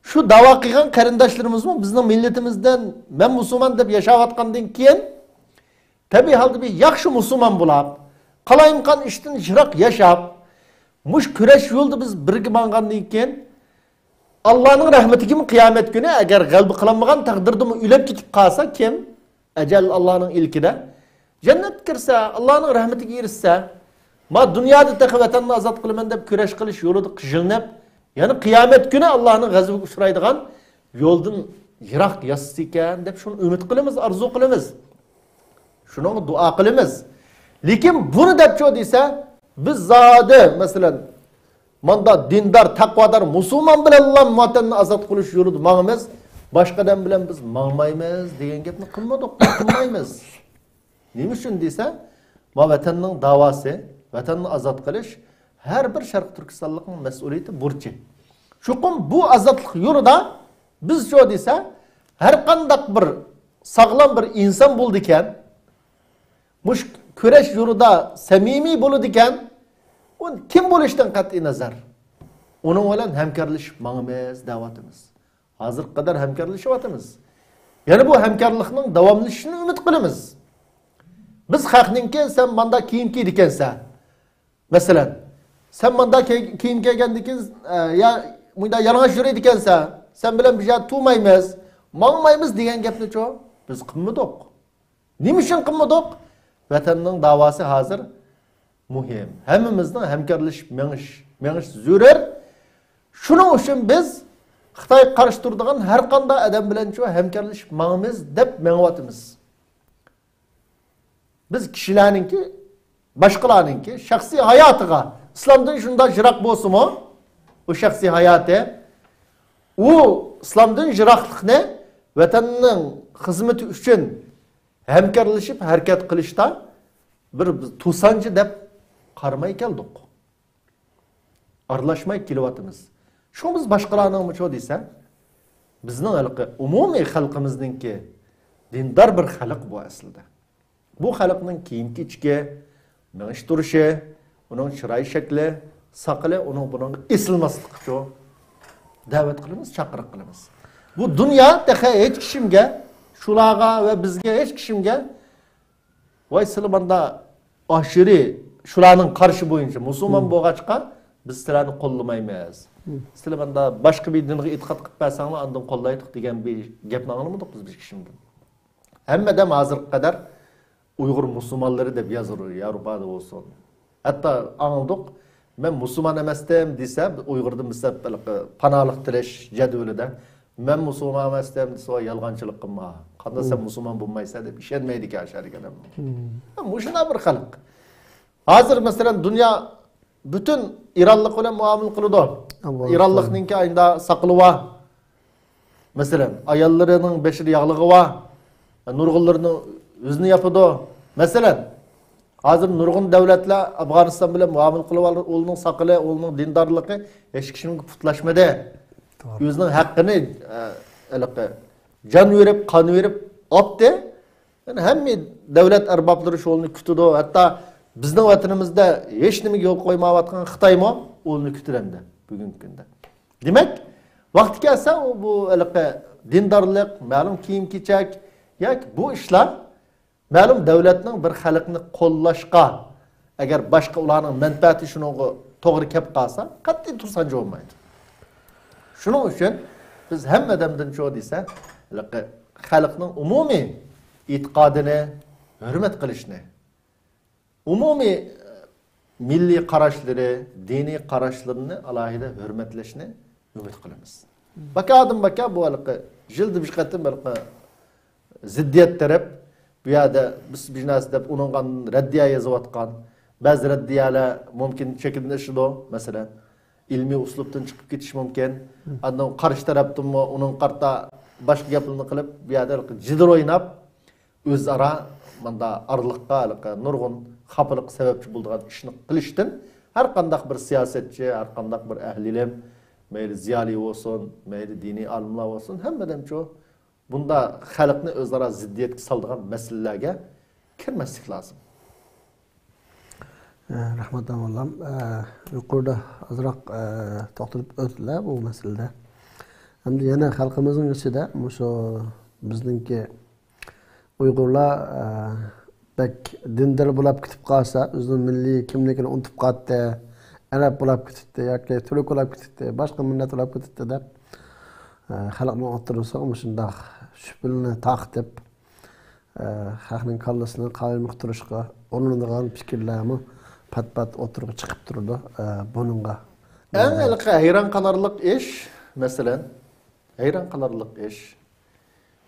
شۇ داۋا قىلغان قېرىنداشلىرىمىزمۇ بىزنىڭ مىللىتىمىزدىن، مەن مۇسۇلمان دەپ ياشاۋاتقاندىن كېيىن، تەبىئىي ھالدا بىر ياخشى مۇسۇلمان بولاپ، قالايمىقان ئىشتىن يىراق ياشاپ، مۇشۇ كۈرەش يولىدا بىز بىرگە ماڭغاندىن كېيىن، ئاللانىڭ رەھمىتىگىمۇ قىيامەت كۈنى ئەگەر غەلىبە قىلالمىغان تەقدىردىمۇ ئۆلۈپ كېتىپ قالسا كىم؟ ئەجەل ئاللانىڭ ئىلكىدە. جەننەتكە كىرسە، ئاللانىڭ رەھمىتىگە ئېرىشسە، ما دۇنيادا تېخى ۋەتەننى ئازاد قىلىمەن دەپ كۈرەش قىلىش يولىدا قىينىلىپ، يەنە قىيامەت كۈنى ئاللانىڭ غەزىپىگە ئۇچرايدىغان يولدىن يىراق ياشىسا ئىكەن دەپ شۇنى ئۈمىد قىلىمىز، ئارزۇ قىلىمىز. شۇنىڭغا دۇئا قىلىمىز. لېكىن بۇنى دەپچۇ دېسە، بىز زادى، مەسىلەن، ماندا دىندار، تەقۋادار مۇسۇلمان بىلەنلا ۋەتەننى ئازاد قىلىش يولىدا ماڭىمىز، باشقا ئادەم بىلەن بىز ماڭمايمىز دېگەن گەپنى قىلمىدۇق، قىلمايمىز. نېمە ئۈچۈن دېسە، ما ۋەتەننىڭ داۋاسى، ۋەتەننى ئازاد قىلىش ھەر بىر شەرقىي تۈركىستانلىقنىڭ مەسئۇلىيىتى، بۇرچى. چوقۇم بۇ ئازادلىق يولىدا بىز شۇ دېسە، ھەر قانداق بىر ساغلام بىر ئىنسان بولىدىكەن، مۇشۇ كۈرەش يولىدا سەمىمىي بولىدىكەن، ئۇ كىم بولۇشىدىن قەتئىي نەزەر، ئۇنىڭ بىلەن ھەمكارلىشىپ ماڭىمىز دەۋاتىمىز. ھازىرغا قەدەر ھەمكارلىشىۋاتىمىز. يەنە بۇ ھەمكارلىقنىڭ داۋاملىشىشىنى ئۈمىد قىلىمىز. بىز خەقنىڭكى، سەن ماندا كىيىم كىيىدىكەنسەن، مەسىلەن، سەن ماندا كىي-، كىيىم كىيگەندىكىن، ئە، يا مۇندا يالىڭاچ يۈرىدىكەنسەن، سەن بىلەن بىر يەردە تۇرمايمىز، ماڭمايمىز دېگەن گەپنىچۇ بىز قىلمىدۇق. نېمە ئۈچۈن قىلمىدۇق؟ ۋەتەننىڭ داۋاسى ھازىر مۇھىم. ھەممىمىزنىڭ ھەمكارلىشىپ مېڭىش، مېڭىش زۆرۈر. شۇنىڭ ئۈچۈن بىز خىتايغا قارشى تۇرىدىغان ھەر قانداق ئادەم بىلەنچۇ ھەمكارلىشىپ ماڭىمىز دەپ مېڭىۋاتىمىز. بىز كىشىلەرنىڭكى، باشقىلارنىڭكى شەخسىي ھاياتىغا، ئىسلامدىن شۇنداق يىراق بولسىمۇ، ئۇ شەخسىي ھاياتى، ئۇ ئىسلامدىن يىراقلىقنى ۋەتەننىڭ خىزمىتى ئۈچۈن ھەمكارلىشىپ ھەرىكەت قىلىشتا بىر توسانچى دەپ قارىماي كەلدۇق. ئارىلاشماي كېلىۋاتىمىز. شۇڭا بىز باشقىلارنىڭمۇچۇ دېسە، بىزنىڭ ھېلىقى ئومۇمىي خەلقىمىزنىڭكى دىندار بىر خەلق بۇ ئەسلىدە. بۇ خەلقنىڭ كىيىم-كېچىكى، مېڭىش تۇرۇشى، ئۇنىڭ چىراي شەكلى، ساقىلى، ئۇنىڭ بۇنىڭغا ئېسىلماسلىقىچۇ دەۋەت قىلىمىز، چاقىرىق قىلىمىز. بۇ دۇنيا تېخى ھېچ كىشىمگە، شۇلارغا ۋە بىزگە، ھېچ كىشىمگە ۋاي، سىلى ماندا ئاشىرى شۇلارنىڭ قارىشى بويىچە مۇسۇلمان بولغاچقا، بىز سىلەرنى قوللىمايمىز. سىلى ماندا باشقا بىر دىنغا ئېتىقاد قىلىپ بەرسەڭلار، ئاندىن قوللايدۇق دېگەن بىر گەپنى ئاڭلىمىدۇق بىز بىر كىشىدىن. ھەممە ئادەم ھازىرغا قەدەر ئۇيغۇر مۇسۇلمانلىرى دەپ يازىدۇ، ياۋروپادا بولسۇن. ھەتتا ئاڭلىدۇق، مەن مۇسۇلمان ئەمەستىم دېسە، ئۇيغۇردىن بىر سەپ پاناھلىق تىلەش جەدۋىلىدە، مەن مۇسۇلمان ئەمەستىم دېسە، ۋاي، يالغانچىلىق قىلما. قانداق سەن مۇسۇلمان بولمايسەن دەپ ئىشەنمەيدىكەن ئاشۇ يەردىكى ئادەم. مۇشۇنداق بىر خەلق. ھازىر، مەسىلەن، دۇنيا پۈتۈن ئىرانلىق بىلەن مۇئامىلە قىلىدۇ. ئىرانلىقنىڭكى ئاينىدا ساقىلى بار. مەسىلەن، ئاياللىرىنىڭ بېشىدا ياغلىقى بار. نۇرغۇنلىرىنىڭ يۈزىنى ياپىدۇ. مەسىلەن، ھازىر نۇرغۇن دۆلەتلەر ئافغانىستان بىلەن مۇئامىلە قىلىۋالدى. ئۇلارنىڭ ساقىلى، ئۇلارنىڭ دىندارلىقى ھېچ كىشىنىڭكى پۇتلاشمىدى. ئۆزىنىڭ ھەققىنى، ئە، ھېلىقى جان بېرىپ، قان بېرىپ ئاپتى. يەنى ھەممە دۆلەت ئەربابلىرى شۇ ئۇلارنى كۈتىدۇ. ھەتتا بىزنىڭ ۋەتىنىمىزدە ھېچ نېمىگە يول قويمايۋاتقان خىتايمۇ ئۇلارنى كۈتىدۇ ئەمدى بۈگۈنكى كۈندە. دېمەك، ۋاقتى كەلسە، ئۇ، بۇ ھېلىقى دىندارلىق، مەلۇم كىيىم-كېچەك ياكى بۇ ئىشلار مەلۇم دۆلەتنىڭ بىر خەلقنى قوللاشقا، ئەگەر باشقا ئۇلارنىڭ مەنپەئەتى شۇنىڭغا توغرا كەپ قالسا، قەتئىي تۇرسانچە بولمايدۇ. شۇنىڭ ئۈچۈن بىز ھەممە ئادەمدىن چوڭ دېسە، خەلقنىڭ ئومۇمىي ئېتىقادىنى ھۆرمەت قىلىشنى، ئومۇمىي مىللىي قاراشلىرى، دىنىي قاراشلىرىنى ئالاھىدە ھۆرمەتلەشنى ئۈمىد قىلىمىز. باكادىن باكا بۇ ھېلىقى يىلدا بىر قېتىم ھېلىقى زىددىيەت تەرەپ، بۇ يەردە بىز بىر نەرسە دەپ ئۇنىڭغا رەددىيە يېزىۋاتقان، بەزى رەددىيەلەر مۇمكىن چېكىدىن ئېشىدۇ، مەسىلەن، ئىلمىي ئۇسلۇبتىن چىقىپ كېتىشى مۇمكىن. ئاندىن قارشى تەرەپتىنمۇ ئۇنىڭغا قارىتا باشقا گەپلەرنى قىلىپ، بۇ يەردە ھېلىقى جېدەل ئويناپ، ئۆزئارا ماندا ئارىلىققا ھېلىقى نۇرغۇن خاپىلىققا سەۋەبچى بولىدىغان ئىشنى قىلىشتىن ھەر قانداق بىر سىياسەتچى، ھەر قانداق بىر ئەھلى ئىلىم، مەيلى زىيالىي بولسۇن، مەيلى دىنىي ئالىملار بولسۇن، ھەممىدىنچۇ بۇنداق خەلقنى ئۆزئارا زىددىيەتكە سالىدىغان مەسىلىلەرگە كىرمەسلىك لازىم. ئە، رەھمەت، داموللام. ئە، يۇقىرىدا ئازراق، ئە، توختىلىپ ئۆتتىلە بۇ مەسىلىدە. ئەمدى يەنە خەلقىمىزنىڭ ئىچىدە مۇشۇ بىزنىڭكى ئۇيغۇرلار، ئە، بەك دىندار بولاپ كېتىپ قالسا، ئۆزىنىڭ مىللىي كىملىكىنى ئۇنتۇپ قالاتتى، ئەرەب بولاپ كېتەتتى ياكى تۈرك بولاپ كېتەتتى، باشقا مىللەت بولاپ كېتەتتى دەپ، ئە، خەلقنىڭ ئوتتۇرىسىغا مۇشۇنداق شۈبھىلەرنى تارقىتىپ، ئە، خەقنىڭ كاللىسىنى قايىل قىلىشقا ئۇرۇنىدىغان پىكىرلەرمۇ پات-پات ئوتتۇرىغا چىقىپ تۇرىدۇ. ئە، بۇنىڭغا ئەڭ ھېلىقى ھەيران قالارلىق ئىش، مەسىلەن، ھەيران قالارلىق ئىش.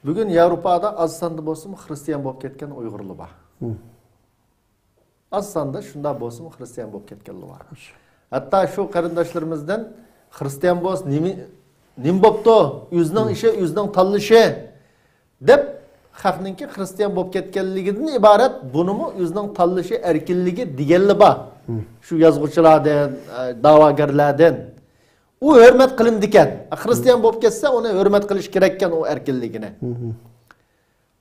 بۈگۈن ياۋروپادا ئاز ساندا بولسىمۇ خىرىستىيان بولۇپ كەتكەن ئۇيغۇرلار بار. ئاز ساندا شۇنداق بولسىمۇ خىرىستىيان بولۇپ كەتكەنلەر بار. ھەتتا شۇ قېرىنداشلىرىمىزدىن خىرىستىيان بولسا نېمە، نېمە بوپتۇ؟ ئۆزىنىڭ ئىشى، ئۆزىنىڭ تاللىشى، دەپ خەقنىڭكى خىرىستىيان بولۇپ كەتكەنلىكىدىن ئىبارەت، بۇنىمۇ ئۆزىنىڭ تاللىشى، ئەركىنلىكى دېگەنلەر بار. شۇ يازغۇچىلاردىن، ئە، داۋاگەرلەردىن. ئۇ ھۆرمەت قىلىنىدىكەن. خىرىستىيان بولۇپ كەتسە، ئۇنى ھۆرمەت قىلىش كېرەككەن، ئۇ ئەركىنلىكىنى.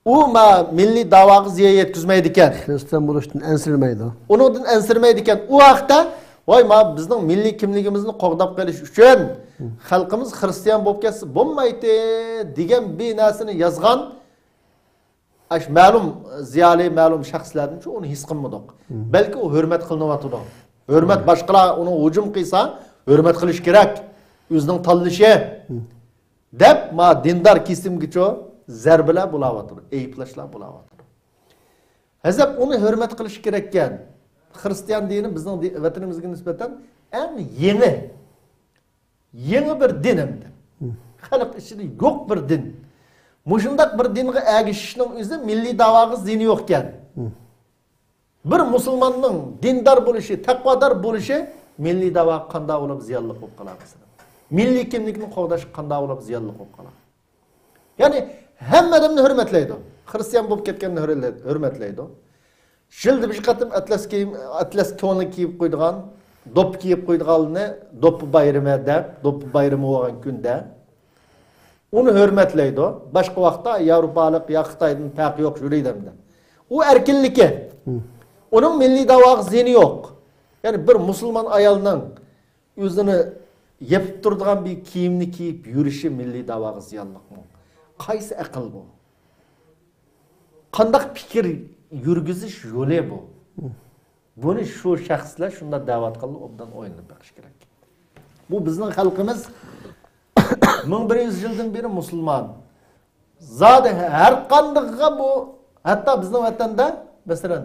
ئۇ ما مىللىي داۋاغا زىيان يەتكۈزمەيدىكەن. خىرىستىيان بولۇشتىن ئەنسىرىمەيدۇ. ئۇنىڭدىن ئەنسىرىمەيدىكەن. ئۇ ھەقتە، ۋاي، ما بىزنىڭ مىللىي كىملىكىمىزنى قوغداپ قېلىش ئۈچۈن خەلقىمىز خىرىستىيان بولۇپ كەتسە بولمايتتى، دېگەن بىر نەرسىنى يازغان ئاش مەلۇم زىيالىي، مەلۇم شەخسلەردىنچۇ ئۇنى ھېس قىلمىدۇق. بەلكى ئۇ ھۆرمەت قىلىنىۋاتىدۇ. ھۆرمەت، باشقىلار ئۇنىڭغا ھۇجۇم قىلسا، ھۆرمەت قىلىش كېرەك. ئۆزىنىڭ تاللىشى. دەپ، ما دىندار كېسىمگىچۇ زەربىلەر بولاۋاتىدۇ، ئەيىبلەشلەر بولاۋاتىدۇ. ھەزەپ ئۇنى ھۆرمەت قىلىش كېرەككەن. خىرىستىيان دىنى بىزنىڭ دى-، ۋەتىنىمىزگە نىسبەتەن ئەڭ يېڭى، يېڭى بىر دىن ئەمدى. خەلق ئىچىدە يوق بىر دىن. مۇشۇنداق بىر دىنغا ئەگىشىشنىڭ ئۆزى مىللىي داۋاغا زىيىنى يوقكەن. بىر مۇسۇلماننىڭ دىندار بولۇشى، تەقۋادار بولۇشى مىللىي داۋاغا قانداق بولۇپ زىيانلىق بولۇپ قالار مەسىلەن؟ مىللىي كىملىكنى قوغداشقا قانداق بولۇپ زىيانلىق بولۇپ قالار؟ يەنى ھەممە ئادەمنى ھۆرمەتلەيدۇ. خىرىستىيان بولۇپ كەتكەننى ھۆرلە-، ھۆرمەتلەيدۇ. يىلدا بىر قېتىم ئەتلەس كىيىم، ئەتلەس كۆڭلىگە كىيىپ قويىدىغان، دوپپا كىيىپ قويىدىغانلىرىنى دوپپا بايرىمى دەپ، دوپپا بايرىمى بولغان كۈندە ئۇنى ھۆرمەتلەيدۇ. باشقا ۋاقىتتا ياۋروپالىق يا خىتايدىن پەرقى يوق، يۈرىدۇ ئەمدى. ئۇ ئەركىنلىكى. ئۇنىڭ مىللىي داۋاغا زىيىنى يوق. يەنى بىر مۇسۇلمان ئايالنىڭ ئۆزىنى يېپىپ تۇرىدىغان بىر كىيىمنى كىيىپ يۈرۈشى مىللىي داۋاغا زىيانلىقمۇ؟ قايسى ئەقىل بۇ؟ قانداق پىكىر يۈرگۈزۈش يولى بۇ؟ بۇنى شۇ شەخسلەر شۇنداق دەۋاتقانلار ئوبدان ئويلىنىپ بېقىش كېرەك. بۇ بىزنىڭ خەلقىمىز مىڭ بىر يۈز يىلدىن بېرى مۇسۇلمان. زادى ھەر قاندىقىغا بۇ، ھەتتا بىزنىڭ ۋەتەندە، مەسىلەن،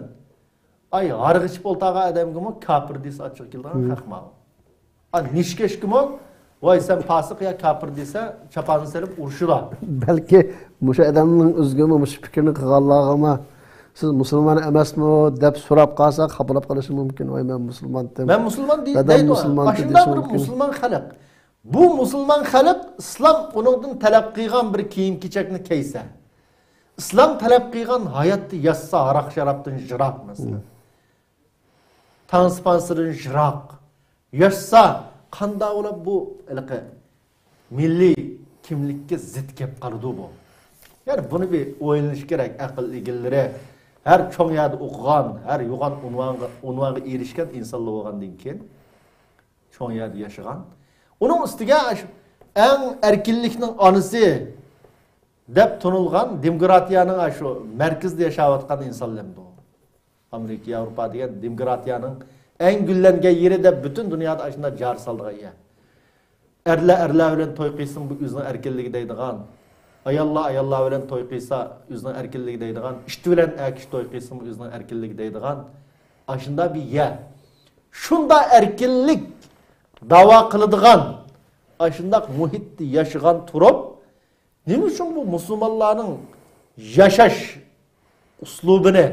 ئاي، ھارغا ئىچىپ ئولتۇرغان ئادەمگىمۇ كاپىر دېسە ئاچچىقى كېلىدىغان خەق ماڭا. ئا، نىشكەشكىمۇ، ۋاي، سەن پاسىق يا كاپىر دېسە، چاپانىنى سېلىپ ئۇرۇشىدۇ. بەلكى مۇشۇ ئادەمنىڭ ئۆزىگىمۇ مۇشۇ پىكىرنى قىلغانلارغىمۇ، سىز مۇسۇلمان ئەمەسمۇ دەپ سوراپ قالسا، خاپىلاپ قېلىشى مۇمكىن. ۋاي، مەن مۇسۇلمانتىم. مەن مۇسۇلمان دېدى، دەدەم دەيدۇ. مۇسۇلمانتى ئاشۇنداق دېيىشى بىر مۇمكىن. مۇسۇلمان خەلق. بۇ مۇسۇلمان خەلق ئىسلام ئۇنىڭدىن تەلەپ قىلغان بىر كىيىم-كېچەكنى كىيسە، ئىسلام تەلەپ قىلغان ھاياتتا ياشىسا، ھاراق-شارابتىن يىراق، مەسىلەن. تانسا-پانسىدىن يىراق ياشىسا، قانداق بولۇپ بۇ ھېلىقى مىللىي كىملىككە زىت كەپ قالىدۇ بۇ؟ يەنى بۇنى بىر ئويلىنىش كېرەك، ئەقىل ئىگىلىرى. ھەر چوڭ يەردە ئوقۇغان، ھەر يوغان ئۇنۋانغا، ئۇنۋانغا ئېرىشكەن ئىنسانلار بولغاندىن كېيىن، چوڭ يەردە ياشىغان. ئۇنىڭ ئۈستىگە ئاشۇ ئەڭ ئەركىنلىكنىڭ ئانىسى، دەپ تونۇلغان دېموكراتىيەنىڭ شۇ مەركىزىدە ياشاۋاتقان ئىنسانلىرىمدۇ؟ ئامېرىكا، ياۋروپا دېگەن دېموكراتىيەنىڭ ئەڭ گۈللەنگەن يېرى دەپ پۈتۈن دۇنيادا ئاشۇنداق جارى سالىدىغان يەر. ئەرلەر ئەرلەر بىلەن توي قىلسىمۇ بۇ ئۆزىنىڭ ئەركىنلىكى دەيدىغان، ئاياللار ئاياللار بىلەن توي قىلسا ئۆزىنىڭ ئەركىنلىكى دەيدىغان، ئىت بىلەن ئەر كىشى توي قىلسىمۇ ئۆزىنىڭ ئەركىنلىكى دەيدىغان ئاشۇنداق بىر يەر. شۇنداق ئەركىنلىك داۋا قىلىدىغان ئاشۇنداق مۇھىتتا ياشىغان تۇرۇپ، نېمە ئۈچۈن بۇ مۇسۇلمانلارنىڭ ياشاش ئۇسلۇبىنى،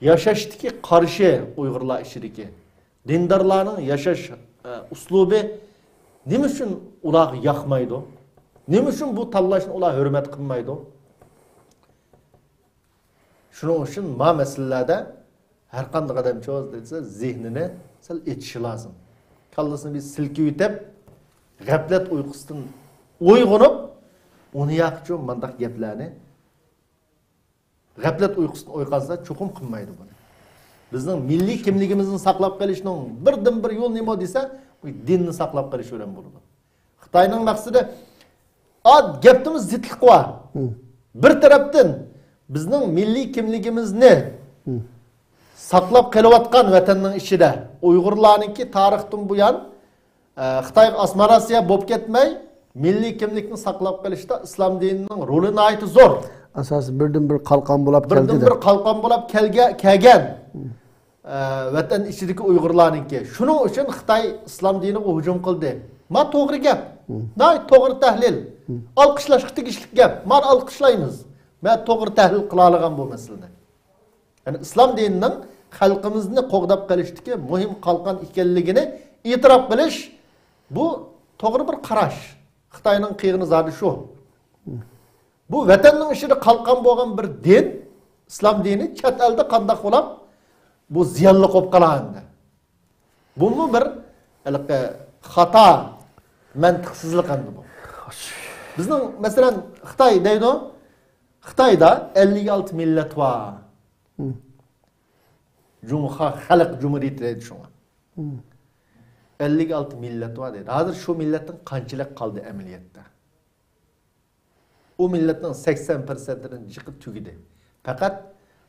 ياشاشتىكى قارىشى، ئۇيغۇرلار ئىچىدىكى دىندارلارنىڭ ياشاش، ئە، ئۇسلۇبى نېمە ئۈچۈن ئۇلارغا ياقمايدۇ؟ نېمە ئۈچۈن بۇ تاللاشنى ئۇلار ھۆرمەت قىلمايدۇ؟ شۇنىڭ ئۈچۈن ما مەسىلىلەردە ھەر قانداق ئادەم چوز دېسە، زېھنىنى سەل ئېچىشى لازىم. كاللىسىنى بىر سىلكىۋېتىپ، غەپلەت ئۇيقۇسىدىن ئويغىنىپ، ئۇنى ياقچۇ مانداق گەپلەرنى غەپلەت ئۇيقۇسىدىن ئويغانسا، چوقۇم قىلمايدۇ بۇنى. بىزنىڭ مىللىي كىملىكىمىزنى ساقلاپ قېلىشنىڭ بىردىنبىر يولى نېمە دېسە، بۇ دىننى ساقلاپ قېلىش بىلەن بولىدۇ. خىتاينىڭ مەقسىتى، ئا، گەپتىمۇ زىتلىق بار. بىر تەرەپتىن بىزنىڭ مىللىي كىملىكىمىزنى ساقلاپ قېلىۋاتقان ۋەتەننىڭ ئىچىدە ئۇيغۇرلارنىڭكى تارىختىن بۇيان، ئە، خىتايغا ئاسسىمىلياتسىيە بولۇپ كەتمەي، مىللىي كىملىكنى ساقلاپ قېلىشتا ئىسلام دىنىنىڭ رولى ناھايىتى زور. ئاساسىي بىردىنبىر قالقان بولاپ كەلدى. بىردىنبىر قالقان بولاپ كەلگە-، كەلگەن. ئە، ۋەتەن ئىچىدىكى ئۇيغۇرلارنىڭكى. شۇنىڭ ئۈچۈن خىتاي ئىسلام دىنىغا ھۇجۇم قىلدى. ما توغرا گەپ. ناھايىتى توغرا تەھلىل. ئالقىشلاشقا تېگىشلىك گەپ. مانا ئالقىشلايمىز. مەن توغرا تەھلىل قىلالىغان بۇ مەسىلىنى. يەنى ئىسلام دىنىنىڭ خەلقىمىزنى قوغداپ قېلىشتىكى مۇھىم قالقان ئىكەنلىكىنى ئېتىراپ قىلىش، بۇ توغرا بىر قاراش. خىتاينىڭ قىلغىنى زادى شۇ. بۇ ۋەتەننىڭ ئىچىدە قالقان بولغان بىر دىن، ئىسلام دىنى چەت ئەلدە قانداق بولاپ بۇ زىيانلىق بولۇپ قالا ئەمدى؟ بۇمۇ بىر ھېلىقى خاتا مەنتىقسىزلىق ئەمدى بۇ. بىزنىڭ، مەسىلەن، خىتاي دەيدۇ، خىتايدا ئەللىك ئالتە مىللەت بار. جۇڭخۇا خەلق جۇمھۇرىيىتى دەيدۇ شۇڭا. ئەللىك ئالتە مىللەت بار دەيدۇ. ھازىر شۇ مىللەتنىڭ قانچىلىك قالدى ئەمەلىيەتتە؟ ئۇ مىللەتنىڭ سەكسەن پىرسەنتىنىڭ جىقى تۈگىدى. پەقەت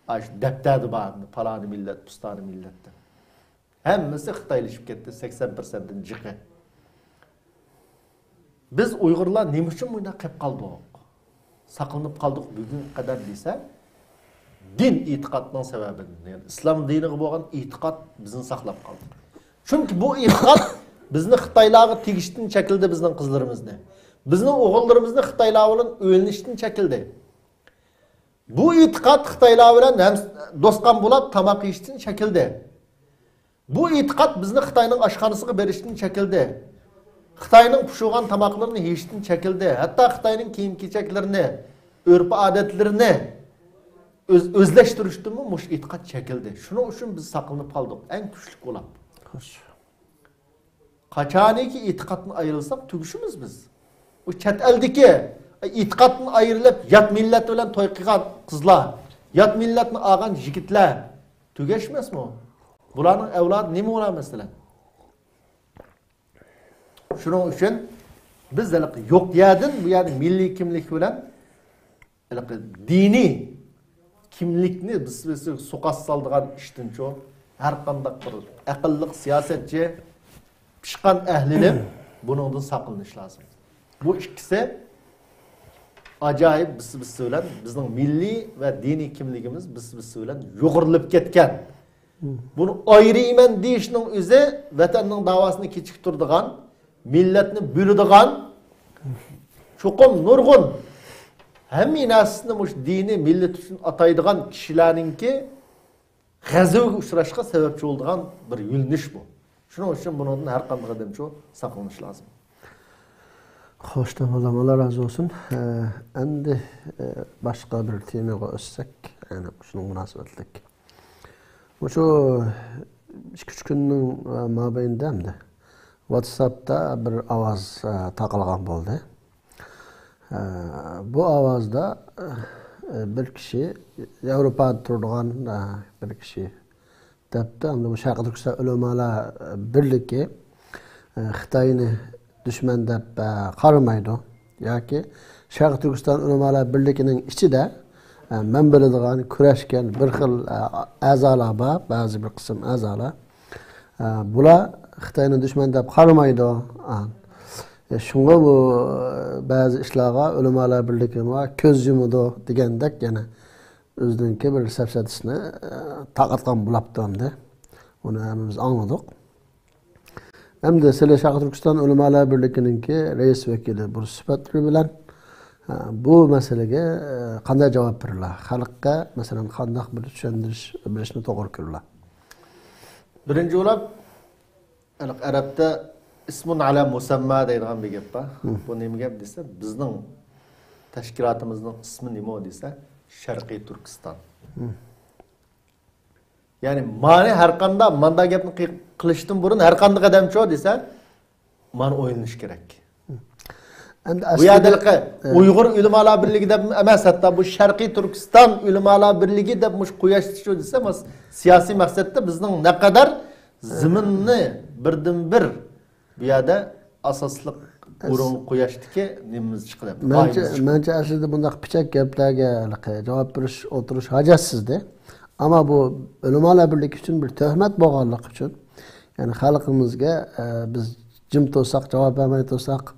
ئاشۇ دەپتەردە بار، پالانى مىللەت، پۇستانى مىللەت دەپ. ھەممىسى خىتايلىشىپ كەتتى، سەكسەن پىرسەنتتىن جىقى. بىز ئۇيغۇرلار نېمە ئۈچۈن مۇنداق قېلىپ قالدۇق؟ ساقلىنىپ قالدۇق بۈگۈنگە قەدەر دېسە، دىن ئېتىقادىنىڭ سەۋەبىدىن، يەنى ئىسلام دىنىغا بولغان ئېتىقاد بىزنى ساقلاپ قالدى. چۈنكى بۇ ئېتىقاد بىزنى خىتايلارغا تېگىشتىن چەكلىدى، بىزنىڭ قىزلىرىمىزنى. بىزنىڭ ئوغۇللىرىمىزنى خىتايلار بىلەن ئۆيلىنىشتىن چەكلىدى. بۇ ئېتىقاد خىتايلار بىلەن ھەم دوستقان بولاپ تاماق يېيىشتىن چەكلىدى. بۇ ئېتىقاد بىزنى خىتاينىڭ ئاشخانىسىغا بېرىشتىن چەكلىدى. خىتاينىڭ پىشۇرغان تاماقلىرىنى يېيىشتىن چەكلىدى. ھەتتا خىتاينىڭ كىيىم-كېچەكلىرىنى، ئۆرپ-ئادەتلىرىنى ئۆز-، ئۆزلەشتۈرۈشتىنمۇ مۇشۇ ئېتىقاد چەكلىدى. شۇنىڭ ئۈچۈن بىز ساقلىنىپ قالدۇق، ئەڭ كۈچلۈك بولاپ. خوش. قاچانكى ئېتىقادتىن ئايرىلساق، تۈگىشىمىز بىز. ئۇ چەت ئەلدىكى ئېتىقادتىن ئايرىلىپ، يات مىللەت بىلەن توي قىلغان قىزلار، يات مىللەتنى ئالغان يىگىتلەر تۈگەشمەسمۇ؟ بۇلارنىڭ ئەۋلادى نېمە بولا، مەسىلەن؟ شۇنىڭ ئۈچۈن بىز ھېلىقى يوق يەردىن بۇ يەردە مىللىي كىملىك بىلەن ھېلىقى دىنىي كىملىكنى بىز، بىز سۇقاس سالىدىغان ئىشتىنچۇ، ھەر قانداق بىر ئەقىللىق سىياسەتچى، پىشقان ئەھلىلىم بۇنىڭدىن ساقلىنىش لازىم. بۇ ئىككىسى ئاجايىپ بىس-، بىسسى بىلەن بىزنىڭ مىللىي ۋە دىنىي كىملىكىمىز بىس-، بىسسى بىلەن يۇغۇرۇلۇپ كەتكەن. بۇنى ئايرىيمەن دېيىشنىڭ ئۆزى ۋەتەننىڭ داۋاسىنى كېچىكتۈرىدىغان، مىللەتنى بۆلىدىغان، چوقۇم نۇرغۇن ھەممە نەرسىسىنى مۇشۇ دىنىي مىللەت ئۈچۈن ئاتايدىغان كىشىلەرنىڭكى غەزىۋىگە ئۇچراشقا سەۋەبچى بولىدىغان بىر يۆنىلىش بۇ. شۇنىڭ ئۈچۈن بۇنىڭدىن ھەر قانداق ئادەمچۇ ساقلىنىش لازىم. خوش، تامام، ئاللا رازى بولسۇن. ئە، ئەمدى، ئە، باشقا بىر تېمىغا ئۆتسەك، يەنى شۇنىڭ مۇناسىۋەتلىك. مۇشۇ ئىككى-ئۈچ كۈننىڭ، ئە، مابەينىدە ئەمدى ۋاتساپتا بىر ئاۋاز، ئە، تارقالغان بولدى. ئە، بۇ ئاۋازدا، ئە، بىر كىشى، ياۋروپادا تۇرىدىغان، ئە، بىر كىشى دەپتۇ. ئەمدى بۇ شەرقىي تۈركىستان ئۆلىمالار بىرلىكى، ئە، خىتاينى دۈشمەن دەپ، ئە، قارىمايدۇ ياكى شەرقىي تۈركىستان ئۆلىمالار بىرلىكىنىڭ ئىچىدە، ئە، مەن بىلىدىغان كۈرەشكەن بىر خىل، ئە، ئەزالار بار، بەزى بىر قىسىم ئەزالار. ئە، بۇلار خىتاينى دۈشمەن دەپ قارىمايدۇ. ئە، شۇڭا بۇ، ئە، بەزى ئىشلارغا ئۆلىمالار بىرلىكى كۆز يۇمىدۇ دېگەندەك يەنە ئۆزىنىڭكى بىر سەپسەتىسىنى، ئە، تارقاتقان بولاپتۇ ئەمدى. ئۇنى ھەممىمىز ئاڭلىدۇق. ئەمدى سىلى شەرقىي تۈركىستان ئۆلىمالار بىرلىكىنىڭكى رەئىس ۋەكىلى بىر سۈپەتلىرى بىلەن، ھە، بۇ مەسىلىگە، ھە، قانداق جاۋاب بېرىلا؟ خەلققە، مەسىلەن، قانداق بىر چۈشەندۈرۈش بېرىشنى توغرا كۆرىلا؟ بىرىنچى بولۇپ، ھېلىقى ئەرەبتە ئىسمۇن ئەلا مۇسەمما دەيدىغان بىر گەپ بار. بۇ نېمە گەپ دېسە، بىزنىڭ تەشكىلاتىمىزنىڭ ئىسمى نېمە دېسە، شەرقىي تۈركىستان. يەنى مانى ھەر قانداق ماندا گەپنى قى-، قىلىشتىن بۇرۇن ھەر قانداق ئادەمچۇ دېسە، مانا ئويلىنىش كېرەك. ئەمدى بۇ ئەسلىدە، يەردە ھېلىقى ئە، ئۇيغۇر ئۆلىمالار بىرلىكى دەپ ئەمەس، ھەتتا بۇ شەرقىي تۈركىستان ئۆلىمالار بىرلىكى دەپ مۇشۇ قويۇشتىچۇ دېسە، ماس-، سىياسىي مەقسەتتە بىزنىڭ نەقەدەر زېمىننى بىردىنبىر بۇ يەردە ئاساسلىق ئەس- ئورۇنغا قويۇشتىكى نېمىمىز چىقىدۇ، مەنچە، غايىمىز چىقىدۇ. مەنچە ئەسلىدە بۇنداق پىچەك گەپلەرگە ھېلىقى جاۋاب بېرىش، ئولتۇرۇش ھاجەتسىزدى. ئەمما بۇ ئۆلىمالار بىرلىكى ئۈچۈن بىر تۆھمەت بولغانلىقى ئۈچۈن، يەنى خەلقىمىزگە، ئە، بىز جىم تۇرساق، جاۋاب بەرمەي تۇرساق،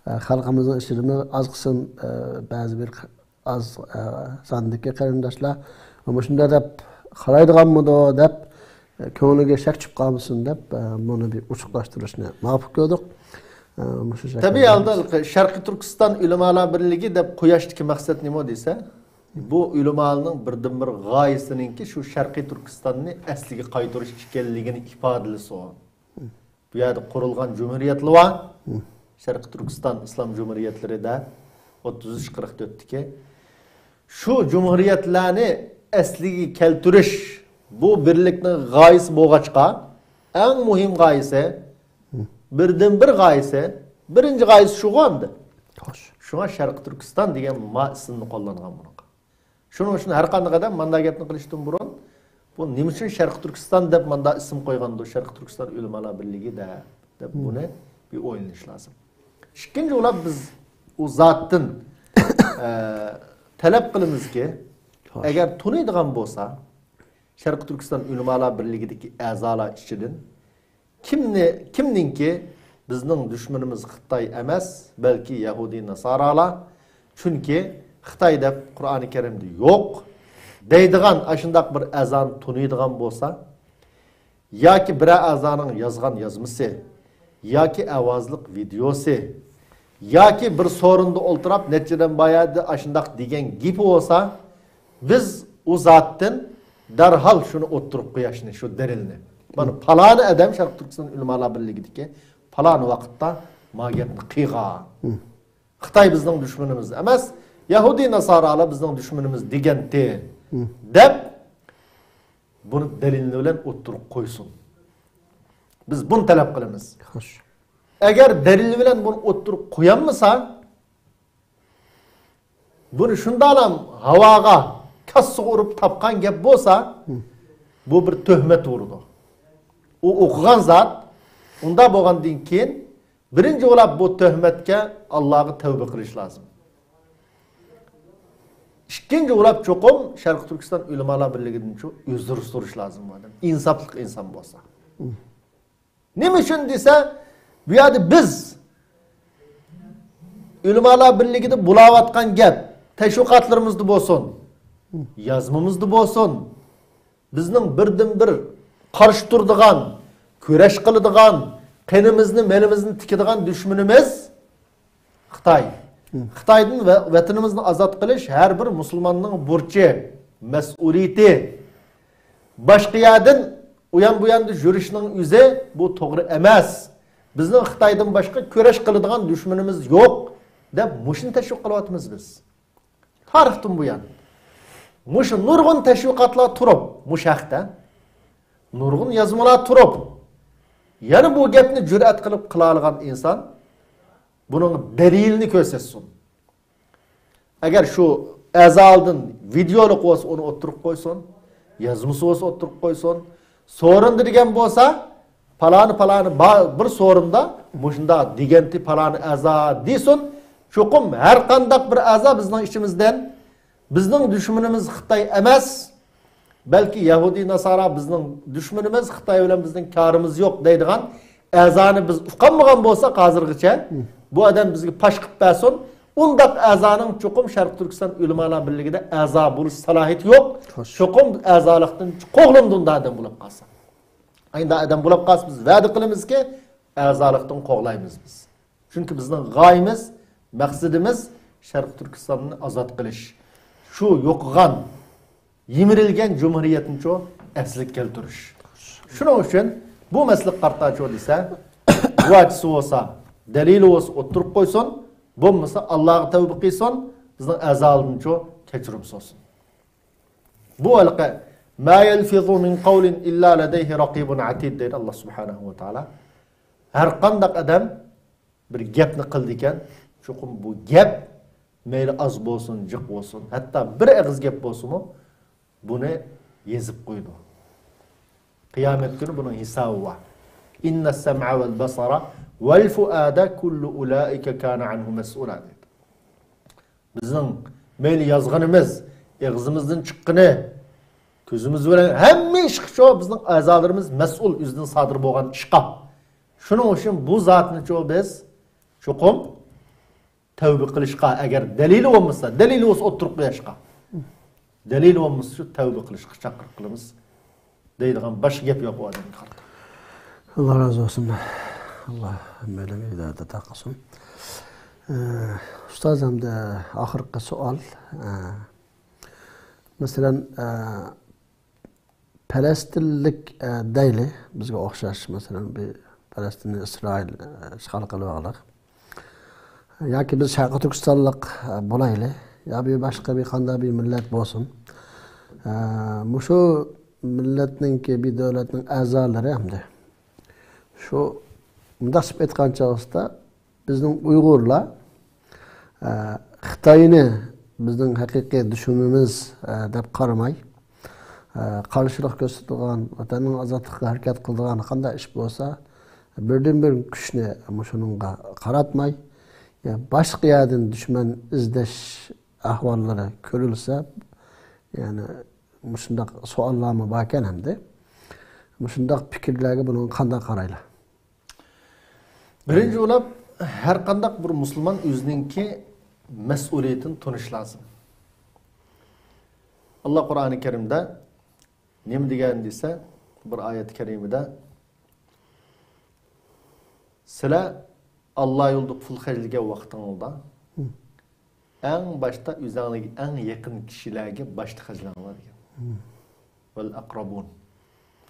ئە، خەلقىمىزنىڭ ئىچىدىمۇ ئاز قىسىم، ئە، بەزى بىر ئاز، ئە، ساندىكى قېرىنداشلار مۇشۇنداق دەپ قارايدىغانمىدۇ دەپ، ئە، كۆڭلىگە شەك چۈشۈپ قالمىسۇن دەپ، ئە، بۇنى بىر ئوچۇقلاشتۇرۇشنى ماقۇل كۆردۇق. ئە، مۇشۇ شەكىلدە تەبىئىي ھالدا شەرقىي تۈركىستان ئۆلىمالار بىرلىكى دەپ قويۇشتىكى مەقسەت نېمە دېسە، بۇ ئۆلىمالارنىڭ بىردىنبىر غايىسىنىڭكى شۇ شەرقىي تۈركىستاننى ئەسلىگە قايتۇرۇش ئىكەنلىكىنى ئىپادىلىسۇن. بۇ يەردە قۇرۇلغان جۇمھۇرىيەتلەر بار. شەرقىي تۈركىستان ئىسلام جۇمھۇرىيەتلىرى دەپ ئوتتۇز ئۈچ قىرىق تۆتتىكى. شۇ جۇمھۇرىيەتلەرنى ئەسلىگە كەلتۈرۈش بۇ بىرلىكنىڭ غايىسى بولغاچقا، ئەڭ مۇھىم غايىسى، بىردىنبىر غايىسى، بىرىنچى غايىسى شۇغۇ ئەمدى. خوش. شۇڭا شەرقىي تۈركىستان دېگەن ما ئىسىمنى قوللانغان بۇنىڭغا. شۇنىڭ ئۈچۈن ھەر قانداق ئادەم مانداق گەپنى قىلىشتىن بۇرۇن، بۇ نېمە ئۈچۈن شەرقىي تۈركىستان دەپ مانداق ئىسىم قويغاندۇ، شەرقىي تۈركىستان ئۆلىمالار بىرلىكى دەپ، دەپ بۇنى بىر ئويلىنىش لازىم. ئىككىنچى بولۇپ بىز ئۇ زاتتىن، ئە، تەلەپ قىلىمىزكى، ئەگەر تونۇيدىغان بولسا، شەرقىي تۈركىستان ئۆلىمالار بىرلىكىدىكى ئەزالار ئىچىدىن كىمنى، كىمنىڭكى بىزنىڭ دۈشمىنىمىز خىتاي ئەمەس، بەلكى يەھۇدىي ناسارالار. چۈنكى خىتاي دەپ قۇرئانى كەرىمدە يوق دەيدىغان ئاشۇنداق بىر ئەزانى تونۇيدىغان بولسا، ياكى بىرەر ئەزانىڭ يازغان يازمىسى، ياكى ئاۋازلىق ۋىدېئوسى، ياكى بىر سورۇندا ئولتۇراپ نەچچىدىن بايادى ئاشۇنداق دېگەن گېپى بولسا، بىز ئۇ زاتتىن دەرھال شۇنى ئوتتۇرىغا قوياشنى، شۇ دەلىلنى. مانا، پالانى ئادەم شەرقىي تۈركىستان ئۆلىمالار بىرلىكىدىكى پالانى ۋاقىتتا ما گەپنى قىلغان. خىتاي بىزنىڭ دۈشمىنىمىز ئەمەس، يەھۇدىي ناسارالار بىزنىڭ دۈشمىنىمىز دېگەنتى، دەپ بۇنى دەلىلى بىلەن ئوتتۇرىغا قويسۇن. بىز بۇنى تەلەپ قىلىمىز. خوش. ئەگەر دەلىلى بىلەن بۇنى ئوتتۇرىغا قويالمىسا، بۇنى شۇنداقلام ھاۋاغا، كاسسىغا ئۇرۇپ تاپقان گەپ بولسا، بۇ بىر تۆھمەت ئۇرىدۇ. ئۇ ئوقۇغان زات، ئۇنداق بولغاندىن كېيىن، بىرىنچى بولۇپ بۇ تۆھمەتكە ئاللاغا تەۋبە قىلىش لازىم. ئىككىنچى بولۇپ چوقۇم شەرقىي تۈركىستان ئۆلىمالار بىرلىكىدىن شۇ ئۆزرە سورىشى لازىم بۇ ئادەم. ئىنساپلىق ئىنسان بولسا. نېمە ئۈچۈن دېسە، بۇ يەردە بىز ئۆلىمالار بىرلىكىدە بولاۋاتقان گەپ، تەشۋىقاتلىرىمىزدا بولسۇن، يازمىمىزدا بولسۇن، بىزنىڭ بىردىنبىر قارشى تۇرىدىغان، كۈرەش قىلىدىغان، قېنىمىزنى، مېلىمىزنى تىكىدىغان دۈشمىنىمىز خىتاي. خىتايدىن ۋە-، ۋەتىنىمىزنى ئازاد قىلىش ھەر بىر مۇسۇلماننىڭ بۇرچى، مەسئۇلىيىتى. باشقا يەردىن ئۇيان بۇياندا يۈرۈشنىڭ ئۆزى بۇ توغرا ئەمەس. بىزنىڭ خىتايدىن باشقا كۈرەش قىلىدىغان دۈشمىنىمىز يوق، دەپ مۇشۇنى تەشۋىق قىلىۋاتىمىز بىز. تارىختىن بۇيان مۇشۇ نۇرغۇن تەشۋىقاتلار تۇرۇپ، مۇشۇ ھەقتە نۇرغۇن يازمىلار تۇرۇپ، يەنە بۇ گەپنى جۈرئەت قىلىپ قىلالىغان ئىنسان بۇنىڭ دەلىلىنى كۆرسەتسۇن. ئەگەر شۇ ئەزالدىن ۋىدېئولۇق بولسا، ئۇنى ئوتتۇرىغا قويسۇن، يازمىسى بولسا، ئوتتۇرىغا قويسۇن. سورۇندا دېگەن بولسا، پالانى، پالانى بار، بىر سورۇندا مۇشۇنداق دېگەنتى پالانى ئەزا دېسۇن، چوقۇم ھەر قانداق بىر ئەزا بىزنىڭ ئىچىمىزدىن، بىزنىڭ دۈشمىنىمىز خىتاي ئەمەس، بەلكى يەھۇدىي ناسارا بىزنىڭ دۈشمىنىمىز، خىتاي بىلەن بىزنىڭ كارىمىز يوق دەيدىغان ئەزانى بىز ئۇقالمىغان بولساق ھازىرغىچە، بۇ ئادەم بىزگە پاش قىلىپ بەرسۇن. ئۇنداق ئەزانىڭ چوقۇم شەرقىي تۈركىستان ئۆلىمالار بىرلىكىدە ئەزا بولۇش سالاھىيىتى يوق. خوش. چوقۇم ئەزالىقتىن قوغلىنىدۇ ئۇنداق ئادەم بولۇپ قالسا. ئەندى ئادەم بولۇپ قالسا، بىز ۋەدە قىلىمىزكى، ئەزالىقتىن قوغلايمىز بىز. چۈنكى بىزنىڭ غايىمىز، مەقسىتىمىز شەرقىي تۈركىستاننى ئازاد قىلىش. شۇ يوقىغان، يىمىرىلگەن جۇمھۇرىيەتنىچۇ ئەسلىگە كەلتۈرۈش. شۇنىڭ ئۈچۈن بۇ مەسىلىگە قارىتاچۇ دېسە، گۇۋاچىسى بولسا، دەلىلى بولسا ئوتتۇرىغا قويسۇن، بولمىسا ئاللاغا تەۋبە قىلسۇن، بىزنىڭ ئەزالىرىنىچۇ كەچۈرۈم سورىسۇن. بۇ ھېلىقى، ما يلفظ من قول إلا لديه رقيب عتيد دەيدۇ ئاللا سۇبھانەھۇ ۋە تائالا. ھەر قانداق ئادەم بىر گەپنى قىلىدىكەن، چوقۇم بۇ گەپ مەيلى ئاز بولسۇن، جىق بولسۇن، ھەتتا بىر ئېغىز گەپ بولسىمۇ، بۇنى يېزىپ قويىدۇ. قىيامەت كۈنى بۇنىڭ ھېسابى بار. إن السمع والبصر والفؤاد كل أولئك كان عنه مسؤولا دەيدۇ. بىزنىڭ مەيلى يازغىنىمىز، ئېغىزىمىزدىن چىققىنى، كۆزىمىز بىلەن ھەممە ئىشقىچۇ بىزنىڭ ئەزالىرىمىز مەسئۇل ئۆزىدىن سادىر بولغان ئىشقا. شۇنىڭ ئۈچۈن بۇ زاتنىچۇ بىز چوقۇم تەۋبە قىلىشقا، ئەگەر دەلىلى بولمىسا، دەلىلى بولسا ئوتتۇرىغا قويۇشقا. دەلىلى بولمىسا شۇ تەۋبە قىلىشقا چاقىرىق قىلىمىز دەيدىغان باشقا گەپ يوق ئۇ ئادەمگە قارىتا. ئاللا رازى بولسۇن. ئاللا ھەممەيلەنگە ھىدايەت ئاتا قىلسۇن. ئە، ئۇستاز، ئەمدى ئاخىرقى سوئال. ئە، مەسىلەن، ئە، پەلەستىنلىك، ئە، دەيلى، بىزگە ئوخشاش، مەسىلەن، بىر پەلەستىننى ئىسرائىل، ئە، ئىشغال قىلىۋالدى. ياكى بىز شەرقىي تۈركىستانلىق، ئە، بولايلى، يا بىر باشقا بىر قانداق بىر مىللەت بولسۇن. ئە، مۇشۇ مىللەتنىڭكى، بىر دۆلەتنىڭ ئەزالىرى ئەمدى شۇ، مۇنداق دەپ ئېيتقان چاغدا، بىزنىڭ ئۇيغۇرلار، ئە، خىتاينى بىزنىڭ ھەقىقىي دۈشمىنىمىز، ئە، دەپ قارىماي، ئە، قارشىلىق كۆرسىتىدىغان، ۋەتەننىڭ ئازادلىقىغا ھەرىكەت قىلىدىغان قانداق ئىش بولسا، بىردىنبىر كۈچنى مۇشۇنىڭغا قاراتماي، يا باشقا يەردىن دۈشمەن ئىزدەش ئەھۋاللىرى كۆرۈلسە، يەنى مۇشۇنداق سوئاللارمۇ باركەن ئەمدى. مۇشۇنداق پىكىرلەرگە بۇنىڭغا قانداق قارايلى؟ بىرىنچى بولۇپ، ھەر قانداق بىر مۇسۇلمان ئۆزىنىڭكى مەسئۇلىيىتىنى تونۇشى لازىم. ئاللا قۇرئانى كەرىمدە نېمە دېگەن دېسە، بىر ئايەت كەرىمىدە، سىلەر ئاللا يولىدا پۇل خەجلىگەن ۋاقتىڭلاردا، ئەڭ باشتا ئۆزۈڭلارغا ئەڭ يېقىن كىشىلەرگە باشتا خەجلەڭلار دېگەن. ۋەل ئەقرەبۇن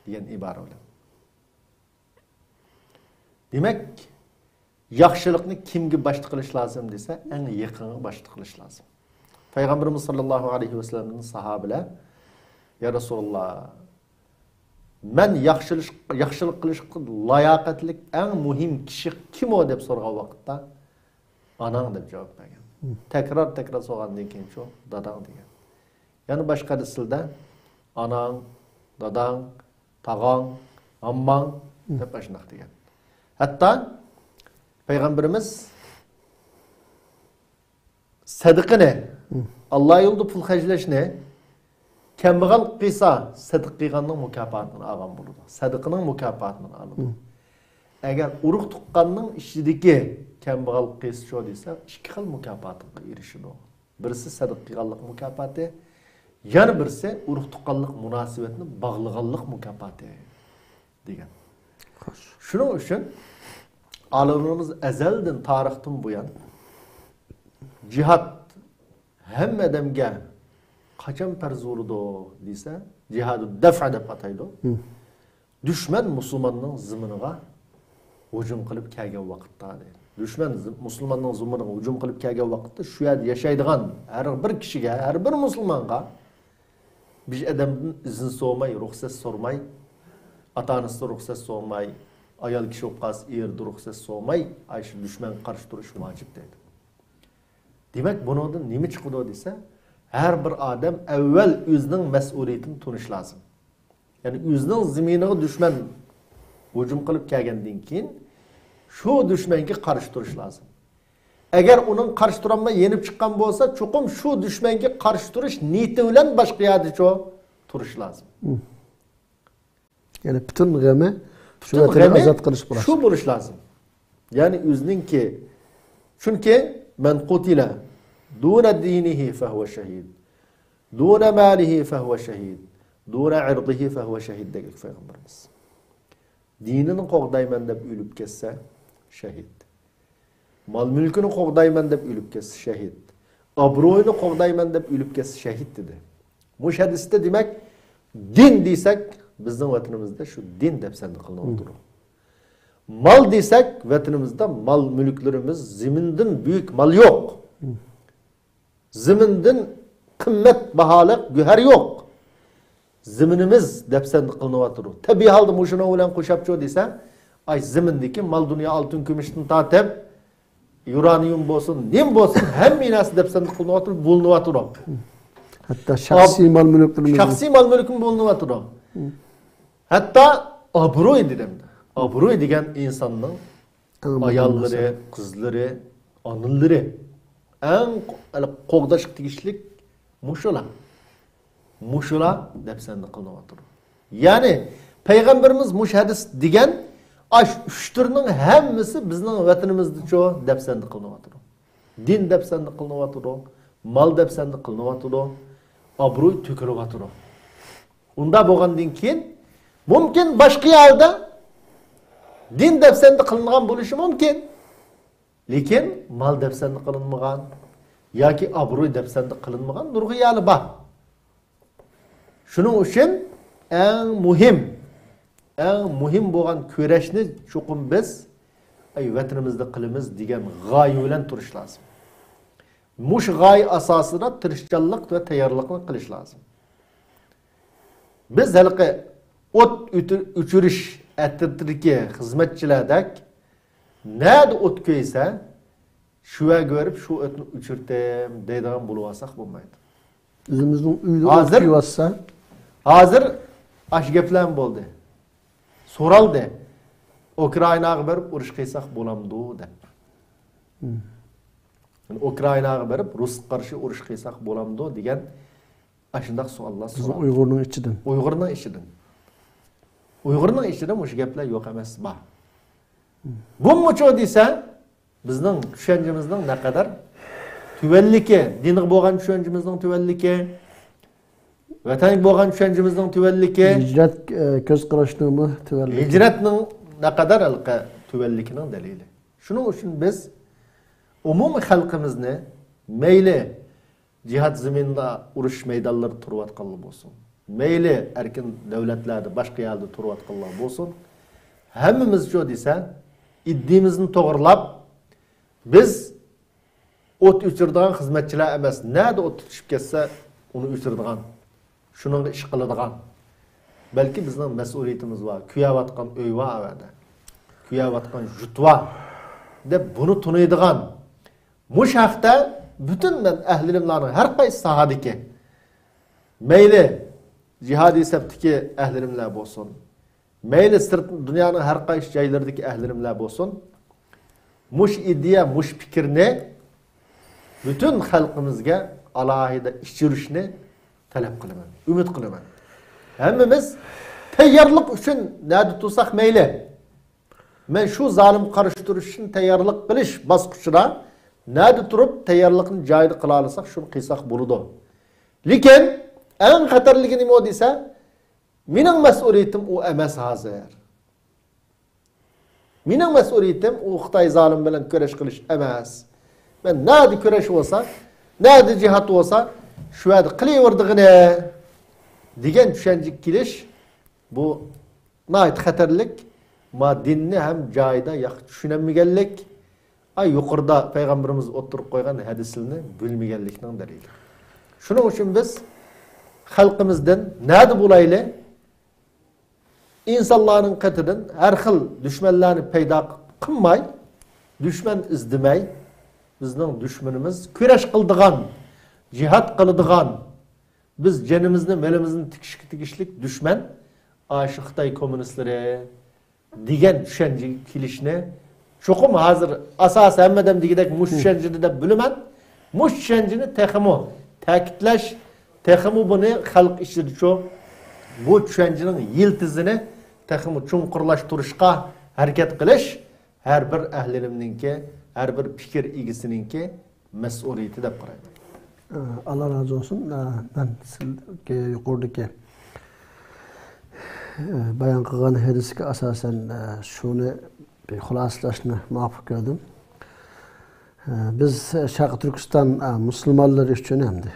دېگەن ئىبارە بىلەن. دېمەك، ياخشىلىقنى كىمگە باشتا قىلىش لازىم دېسە، ئەڭ يېقىنغا باشتا قىلىش لازىم. پەيغەمبىرىمىز ساللاللاھۇ ئەلەيھى ۋەسەللەمدىن ساھابىلەر، يا رەسۇلاللا، مەن ياخشىلىق، ياخشىلىق قىلىشقا لاياقەتلىك ئەڭ مۇھىم كىشى كىم ئۇ دەپ سورىغان ۋاقىتتا، ئاناڭ دەپ جاۋاب بەرگەن. تەكرار، تەكرار سورىغاندىن كېيىن شۇ داداڭ دېگەن. يەنە باشقا ھەدىسلەردە ئاناڭ، داداڭ، تاغاڭ، ھامماڭ دەپ ئاشۇنداق دېگەن. ھەتتا پەيغەمبىرىمىز سەدىقىنى، ئاللا يولىدا پۇل خەجلەشنى كەمبەغەل قىلسا، سەدىقە قىلغاننىڭ مۇكاپاتىنى ئالغان بولىدۇ. سەدىقىنىڭ مۇكاپاتىنى ئالىدۇ. ئەگەر ئۇرۇق تۇغقاننىڭ ئىچىدىكى كەمبەغەل قىلسىچۇ دېسە، ئىككى خىل مۇكاپاتقا ئېرىشىدۇ. بىرسى سەدىقە قىلغانلىق مۇكاپاتى، يەنە بىرسى ئۇرۇق تۇغقانلىق مۇناسىۋەتنى باغلىغانلىق مۇكاپاتى دېگەن. خوش. شۇنىڭ ئۈچۈن ئالىملىرىمىز ئەزەلدىن، تارىختىن بۇيان جىھاد ھەممە ئادەمگە قاچان پەرز بولىدۇ دېسە، جىھادۇ دەفئ دەپ ئاتايدۇ. دۈشمەن مۇسۇلماننىڭ زېمىنىغا ھۇجۇم قىلىپ كەلگەن ۋاقىتتا دەيدۇ. دۈشمەن زى-، مۇسۇلماننىڭ زېمىنىغا ھۇجۇم قىلىپ كەلگەن ۋاقىتتا شۇ يەردە ياشايدىغان ھەر بىر كىشىگە، ھەر بىر مۇسۇلمانغا بىر ئادەمدىن ئىزىن سورىماي، رۇخسەت سورىماي، ئاتا-ئانىسىدىن رۇخسەت سورىماي، ئايال كىشى بولۇپ قالسا ئېرىدىن رۇخسەت سورىماي، ئاشۇ دۈشمەنگە قارشى تۇرۇش ۋاجىپ دەيدۇ. دېمەك، بۇنىڭدىن نېمە چىقىدۇ دېسە، ھەر بىر ئادەم ئەۋۋەل ئۆزىنىڭ مەسئۇلىيىتىنى تونۇشى لازىم. يەنى ئۆزىنىڭ زېمىنىغا دۈشمەن ھۇجۇم قىلىپ كەلگەندىن كېيىن، شۇ دۈشمەنگە قارشى تۇرۇش لازىم. ئەگەر ئۇنىڭ قارشى تۇرالماي يېنىپ چىققان بولسا، چوقۇم شۇ دۈشمەنگە قارشى تۇرۇش نىيىتى بىلەن باشقا يەردىچۇ تۇرۇش لازىم. يەنى پۈتۈن غېمى شۇ پۈتۈن ۋەتەننى غېمى ئازاد قىلىش بولۇش. شۇ بولۇش لازىم. يەنى ئۆزىنىڭكى، چۈنكى مەن قۇتىلە دۇنە دىنىھى فەھۇە شەھىد، دۇنە مالىھى فەھۇە شەھىد، دۇنە ئىردىھى فەھۇە شەھىد دېگەن پەيغەمبىرىمىز. دىنىنى قوغدايمەن دەپ ئۆلۈپ كەتسە، شەھىد. مال-مۈلكىنى قوغدايمەن دەپ ئۆلۈپ كەتسە، شەھىد. ئابرۇيىنى قوغدايمەن دەپ ئۆلۈپ كەتسە، شەھىد دېدى. مۇشۇ ھەدىستە، دېمەك، دىن دېسەك، بىزنىڭ ۋەتىنىمىزدە شۇ دىن دەپسەندە قىلىنىۋاتىدۇ. مال دېسەك، ۋەتىنىمىزدە مال-مۈلۈكلىرىمىز، زېمىندىن بۈيۈك مال يوق. زېمىندىن قىممەت باھالىق گۆھەر يوق. زېمىنىمىز دەپسەندە قىلىنىۋاتىدۇ. تەبىئىي ھالدا مۇشۇنىڭ بىلەن قوشاپچۇ دېسە، ئاي، زېمىندىكى مال-دۇنيا، ئالتۇن-كۈمۈشتىن تارتىپ، يۇرانىيۇم بولسۇن، نېمە بولسۇن، ھەممە نەرسە دەپسەندە قىلىنىۋاتىدۇ، بولۇنۇۋاتىدۇ. ھەتتا شەخسىي مال-مۈلۈكلىرىمىز. شەخسىي مال-مۈلكىمۇ بولۇنۇۋاتىدۇ. ھەتتا ئابرۇي دېدىم. ئابرۇي دېگەن ئىنساننىڭ ئەڭ مۇھىم ئاياللىرى، مەسىلە. قىزلىرى، ئانىلىرى. ئەڭ قو-، قوغداشقا تېگىشلىك مۇشۇلار. مۇشۇلار دەپسەندە قىلىنىۋاتىدۇ. يەنى پەيغەمبىرىمىز مۇشۇ ھەدىس دېگەن، ئاش ئۈچ تۈرنىڭ ھەممىسى بىزنىڭ ۋەتىنىمىزدىچۇ دەپسەندە قىلىنىۋاتىدۇ. دىن دەپسەندە قىلىنىۋاتىدۇ، مال دەپسەندە قىلىنىۋاتىدۇ، ئابرۇي تۆكۈلۈۋاتىدۇ. ئۇنداق بولغاندىن كېيىن، مۇمكىن، باشقا يەردە دىن دەپسەندە قىلىنغان بولۇشى مۇمكىن. لېكىن مال دەپسەندە قىلىنمىغان ياكى ئابرۇي دەپسەندە قىلىنمىغان نۇرغۇن يەرلەر بار. شۇنىڭ ئۈچۈن ئەڭ مۇھىم، ئەڭ مۇھىم بولغان كۈرەشنى چوقۇم بىز، ئەي، ۋەتىنىمىزدە قىلىمىز دېگەن غايە بىلەن تۇرۇش لازىم. مۇشۇ غايە ئاساسىدا تىرىشچانلىق ۋە تەييارلىقنى قىلىش لازىم. بىز ھېلىقى ئوت ئۆتۈ-، ئۆچۈرۈش ئەترىتىدىكى خىزمەتچىلەردەك، نەدە ئوت كۆيسە، شۇ يەرگە بېرىپ شۇ ئوتنى ئۆچۈرتەم دەيدىغان بولۇۋالساق بولمايدۇ. ئۆزىمىزنىڭ ئۆيدە ئوت ھازىر، كۆيۈۋاتسا. ھازىر ئاشۇ گەپلەرمۇ بولدى. سورالدى. ئۇكرائىناغا بېرىپ ئۇرۇش قىلساق بولامدۇ دەپ. مم. يەنى ئۇكرائىناغا بېرىپ رۇسقا قارشى ئۇرۇش قىلساق بولامدۇ دېگەن ئاشۇنداق سوئاللار بىزنىڭ سوراپ. ئۇيغۇرنىڭ ئىچىدىن. ئۇيغۇرنىڭ ئىچىدىن. ئۇيغۇرنىڭ ئىچىدە مۇشۇ گەپلەر يوق ئەمەس، بار. بۇمۇچۇ دېسە، بىزنىڭ چۈشەنچىمىزنىڭ نەقەدەر تۆۋەنلىكى، دىنغا بولغان چۈشەنچىمىزنىڭ تۆۋەنلىكى، ۋەتەنگە بولغان چۈشەنچىمىزنىڭ تۆۋەنلىكى، ھىجرەت، ئە، كۆز قاراشنىڭمۇ تۆۋەنلىكى. ھىجرەتنىڭ نەقەدەر ھېلىقى تۆۋەنلىكىنىڭ دەلىلى. شۇنىڭ ئۈچۈن بىز ئومۇمىي خەلقىمىزنى مەيلى جىھاد زېمىنىدا ئۇرۇش مەيدانلىرىدا تۇرۇۋاتقانلار بولسۇن، مەيلى ئەركىن دۆلەتلەردە، باشقا يەردە تۇرۇۋاتقانلار بولسۇن، ھەممىمىزچۇ دېسە، ئىدىيىمىزنى توغرىلاپ، بىز ئوت ئۆچۈرىدىغان خىزمەتچىلەر ئەمەس، نەدە ئوت تۇتۇشۇپ كەتسە، ئۇنى ئۆچۈرىدىغان، شۇنىڭغا ئىش قىلىدىغان، بەلكى بىزنىڭ مەسئۇلىيىتىمىز بار، كۆيۈۋاتقان ئۆي بار ئەۋەدە، كۆيۈۋاتقان يۇرت بار دەپ بۇنى تونۇيدىغان، مۇشۇ ھەقتە پۈتۈن مەن ئەھلىلىملارنىڭ ھەر قايسى ساھەدىكى، مەيلى جىھادىي سەپتىكى ئەھلىلىملەر بولسۇن، مەيلى سىرت دۇنيانىڭ ھەر قايسى جايلىرىدىكى ئەھلىلىملەر بولسۇن، مۇشۇ ئىدىيە، مۇشۇ پىكىرنى پۈتۈن خەلقىمىزگە ئالاھىدە ئىچۈرۈشنى تەلەپ قىلىمەن، ئۈمىد قىلىمەن. ھەممىمىز تەييارلىق ئۈچۈن نەدە تۇرساق مەيلى، مەن شۇ زالىمغا قارشى تۇرۇش ئۈچۈن تەييارلىق قىلىش باسقۇچىدا نەدە تۇرۇپ تەييارلىقنى جايىدا قىلالىساق، شۇنى قىلساق بولىدۇ. لېكىن ئەڭ خەتەرلىكى نېمە دېسە، مېنىڭ مەسئۇلىيىتىم ئۇ ئەمەس ھازىر. مېنىڭ مەسئۇلىيىتىم ئۇ خىتاي زالىمى بىلەن كۈرەش قىلىش ئەمەس. مەن نەدە كۈرەش بولسا، نەدە جىھاد بولسا، شۇ يەردە قىلىۋېرىدىغىنە دېگەن چۈشەنچىگە كېلىش، بۇ ناھايىتى خەتەرلىك. ما دىننى ھەم جايىدا ياخشى چۈشىنەلمىگەنلىك، ئاي، يۇقىرىدا پەيغەمبىرىمىز ئوتتۇرىغا قويغان ھەدىسلىرىنى بىلمىگەنلىكنىڭ دەلىلى. شۇنىڭ ئۈچۈن بىز خەلقىمىزدىن نەدە بولايلى، ئىنسانلارنىڭ قېتىدىن ھەر خىل دۈشمەنلەرنى پەيدا قىلماي، دۈشمەن ئىزدىمەي، بىزنىڭ دۈشمىنىمىز كۈرەش قىلىدىغان، جىھاد قىلىدىغان، بىز جېنىمىزنى، مېلىمىزنى تىكىشكە تېگىشلىك دۈشمەن، ئاشۇ خىتاي كوممۇنىستلىرى دېگەن چۈشەنچىگە كېلىشنى چوقۇم ھازىر ئاساسى ھەممە ئادەم دېگۈدەك مۇشۇ چۈشەنچىدە دەپ بىلىمەن. مۇشۇ چۈشەنچىنى تېخىمۇ تەكىتلەش، تېخىمۇ بۇنى خەلق ئىچىدىچۇ بۇ چۈشەنچىنىڭ يىلتىزىنى تېخىمۇ چوڭقۇرلاشتۇرۇشقا ھەرىكەت قىلىش ھەر بىر ئەھلىمنىڭكى، ھەر بىر پىكىر ئىگىسىنىڭكى مەسئۇلىيىتى دەپ قارايمەن. ئاللا رازى بولسۇن. مەن سىزگە يۇقىرىدىكى بايان قىلغان ھەدىسكە ئاساسەن شۇنى خۇلاسىلاشنى مۇۋاپىق كۆردۈم. بىز شەرقىي تۈركىستان مۇسۇلمانلىرى ئۈچۈن ئەمدى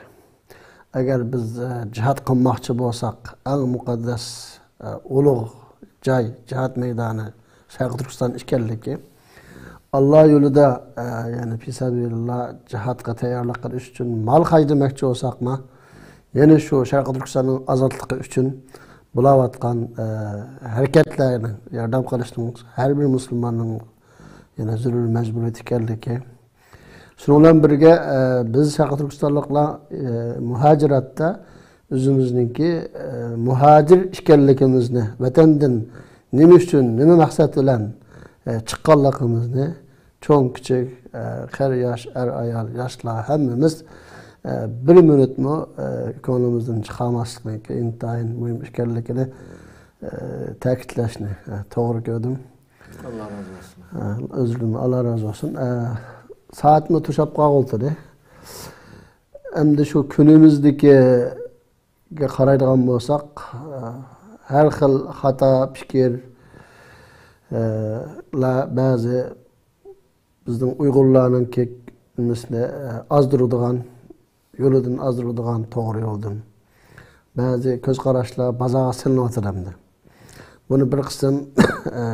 ئەگەر بىز جىھاد قىلماقچى بولساق، ئەڭ مۇقەددەس ئە، ئۇلۇغ جاي، جىھاد مەيدانى شەرقىي تۈركىستان ئىكەنلىكى، ئاللا يولىدا، ئە، يەنى پىسابىلىللا جىھادقا تەييارلىق قىلىش ئۈچۈن مال خەجلىمەكچى بولساقمۇ، يەنە شۇ شەرقىي تۈركىستاننىڭ ئازادلىقى ئۈچۈن بولاۋاتقان، ئە، ھەرىكەتلەرنى ياردەم قىلىشنىڭ ھەر بىر مۇسۇلماننىڭ يەنە زۆرۈر مەجبۇرىيىتى ئىكەنلىكى، شۇنىڭ بىلەن بىرگە، ئە، بىز شەرقىي تۈركىستانلىقلار، ئە، مۇھاجىراتتا ئۆزىمىزنىڭكى، ئە، مۇھاجىر ئىكەنلىكىمىزنى، ۋەتەندىن نېمە ئۈچۈن، نېمە مەقسەت بىلەن، ئە، چىققانلىقىمىزنى چوڭ، كىچىك، ئە، قېرى، ياش، ئەر، ئايال، ياشلار ھەممىمىز، ئە، بىر مىنۇتمۇ، ئە، كۆڭلىمىزدىن چىقارماسلىقنىڭكى ئىنتايىن مۇھىم ئىكەنلىكىنى، ئە، تەكىتلەشنى، ئە، توغرا كۆردۈم. ئاللا رازى بولسۇن. ئە، ئۆزلىرىمۇ ئاللا رازى بولسۇن. ئە، سائەتمۇ توشاپ قالغۇلتىدى. ئەمدى شۇ كۈنىمىزدىكىگە قارايدىغان بولساق، ئە، ھەر خىل خاتا پىكىر، ئە، لار بەزى بىزنىڭ ئۇيغۇرلارنىڭ كېك-، نېمىسىنى، ئە، ئازدۇرىدىغان، يولىدىن ئازدۇرىدىغان، توغرا يولدىن. بەزى كۆز قاراشلار بازارغا سېلىنىۋاتىدۇ ئەمدى. بۇنى بىر قىسىم، ئە،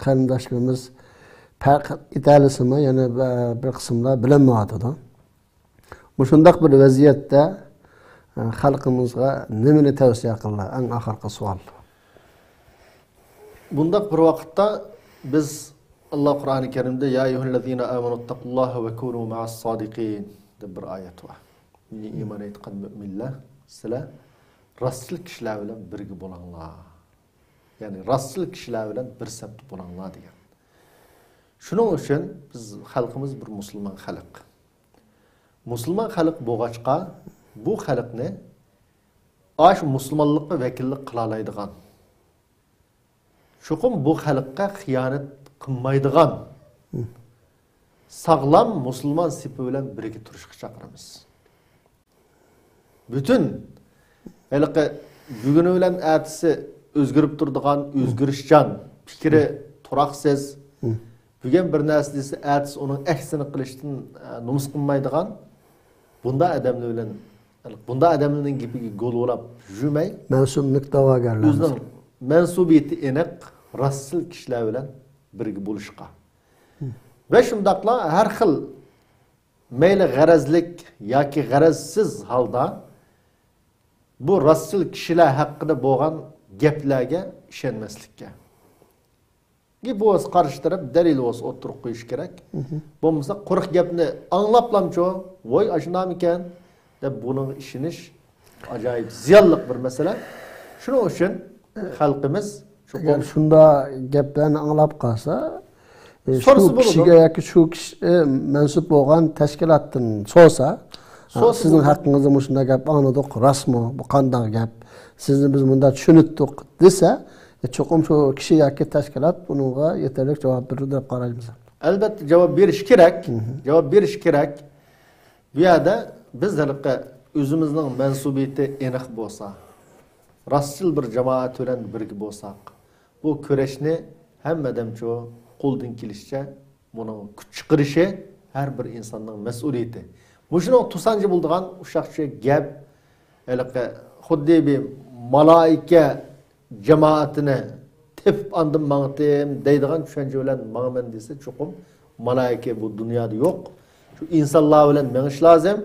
قېرىنداشلىرىمىز پەرق ئېتەلىسىمۇ، يەنە بە-، بىر قىسىملار بىلەلمەيۋاتىدۇ. مۇشۇنداق بىر ۋەزىيەتتە، ئە، خەلقىمىزغا نېمىنى تەۋسىيە قىلىدۇ؟ ئەڭ ئاخىرقى سوئال. بۇنداق بىر ۋاقىتتا بىز، ئاللا قۇرئانى كەرىمدە، يا ئەييۇھەللەزىنە ئامەنۇتتەقۇللاھە ۋە كۇنۇ مەئەس سادىقىن دەپ بىر ئايەت بار. ئى ئىمان ئېيتقان مۆمىنلەر، سىلەر راستچىل كىشىلەر بىلەن بىرگە بولۇڭلار. يەنى راستچىل كىشىلەر بىلەن بىر سەپتە بولۇڭلار دېگەن. شۇنىڭ ئۈچۈن بىز خەلقىمىز بىر مۇسۇلمان خەلق. مۇسۇلمان خەلق بولغاچقا، بۇ خەلقنى ئاشۇ مۇسۇلمانلىققا ۋەكىللىك قىلالايدىغان، چوقۇم بۇ خەلققە خىيانەت قىلمايدىغان، ساغلام مۇسۇلمان سېپى بىلەن بىرگە تۇرۇشقا چاقىرىمىز. پۈتۈن ھېلىقى بۈگۈنى بىلەن ئەتىسى ئۆزگىرىپ تۇرىدىغان، ئۆزگىرىشچان، پىكرى تۇراقسىز، بۈگۈن بىر نەرسە دېسە، ئەتىسى ئۇنىڭ ئەكسىنى قىلىشتىن، ئە، نومۇس قىلمايدىغان، بۇنداق ئادەملەر بىلەن، بۇنداق ئادەملەرنىڭ گېپىگە گۆلىۋالاپ يۈرمەي، مەنسۇبلۇق دەۋاگەرلەر، ئۆزىنىڭ مەنسۇبىيىتى ئېنىق، راستچىل كىشىلەر بىلەن بىرگە بولۇشقا. ۋە شۇنداقلا ھەر خىل مەيلى غەرەزلىك ياكى غەرەزسىز ھالدا بۇ راستچىل كىشىلەر ھەققىدە بولغان گەپلەرگە ئىشەنمەسلىككە. گەپ بولسا قارشى تەرەپ دەلىل بولسا ئوتتۇرىغا قويۇش كېرەك. بولمىسا قۇرۇق گەپنى ئاڭلاپلامچۇ، ۋوي ئاشۇنداقمىكەن دەپ بۇنىڭغا ئىشىنىش ئاجايىپ زىيانلىق بىر مەسىلە. شۇنىڭ ئۈچۈن خەلقىمىز ئەگەر چوقۇم شۇنداق گەپلەرنى ئاڭلاپ قالسا، ئە، شۇ سورىسا بولىدۇ. كىشىگە ياكى شۇ كىشى، ئە، مەنسۇپ بولغان تەشكىلاتتىن سورىسا، سورىسا سىزنىڭ بولىدۇ. ھەققىڭىزدە مۇشۇنداق گەپ ئاڭلىدۇق، راستمۇ؟ بۇ قانداق گەپ؟ سىزنى بىز مۇنداق چۈشىنىتتۇق دېسە، ئە، چوقۇم شۇ كىشى ياكى تەشكىلات بۇنىڭغا يېتەرلىك جاۋاب بېرىدۇ دەپ قارايمىز. ئەلبەتتە، جاۋاب بېرىش كېرەك. جاۋاب بېرىش كېرەك. بۇ يەردە بىز ھېلىقى ئۆزىمىزنىڭ مەنسۇبىيىتى ئېنىق بولسا، راستچىل بىر جامائەت بىلەن بىرگە بولساق، بۇ كۈرەشنى ھەممە ئادەمچۇ قولىدىن كېلىشىچە بۇنىڭ كۈچ چىقىرىشى ھەر بىر ئىنساننىڭ مەسئۇلىيىتى. مۇشۇنىڭ توسانچى بولىدىغان ئۇششاق چۈشەك گەپ، ھېلىقى خۇددى بىر مالائىكە جامائىتىنى تېپىپ ئاندىن ماڭىتىم دەيدىغان چۈشەنچە بىلەن ماڭىمەن دېسە، چوقۇم مالائىكە بۇ دۇنيادا يوق. شۇ ئىنسانلار بىلەن مېڭىش لازىم.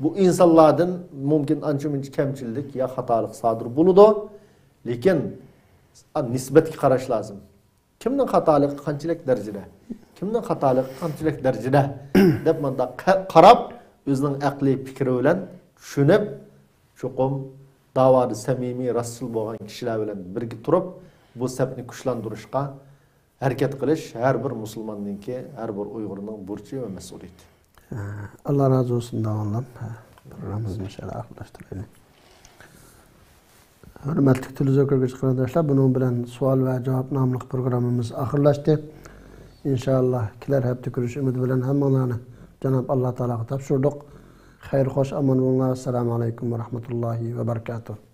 بۇ ئىنسانلاردىن مۇمكىن ئانچە-مۇنچە كەمچىللىك يا خاتالىق سادىر بولىدۇ. لېكىن نىسبەتكە قاراش لازىم. كىمنىڭ خاتالىقى قانچىلىك دەرىجىدە؟ كىمنىڭ خاتالىقى قانچىلىك دەرىجىدە؟ دەپ مۇنداق قا-، قاراپ، ئۆزىنىڭ ئەقلىي پىكرى بىلەن چۈشىنىپ، چوقۇم داۋادا سەمىمىي، راستچىل بولغان كىشىلەر بىلەن بىرگە تۇرۇپ، بۇ سەپنى كۈچلەندۈرۈشقا ھەرىكەت قىلىش ھەر بىر مۇسۇلماننىڭكى، ھەر بىر ئۇيغۇرنىڭ بۇرچى ۋە مەسئۇلىيىتى. ئاللا رازى بولسۇن داۋانلام. پروگراممىمىزنى مۇشۇ يەردە ئاخىرلاشتۇرايلى. ھۆرمەتلىك تېلېۋىزور كۆرگۈچى قېرىنداشلار، بۇنىڭ بىلەن سوئال ۋە جاۋاب ناملىق پروگراممىمىز ئاخىرلاشتى. ئىنشائاللا، كېلەر ھەپتە كۆرۈشۈش ئۈمىدى بىلەن ھەممىڭلارنى جاناب ئاللا تائالاغا تاپشۇردۇق. خەير خوش ئامان بولۇڭلار. ئەسسالامۇ ئەلەيكۇم ۋە رەھمەتۇللاھى ۋە بەرىكاتۇھ.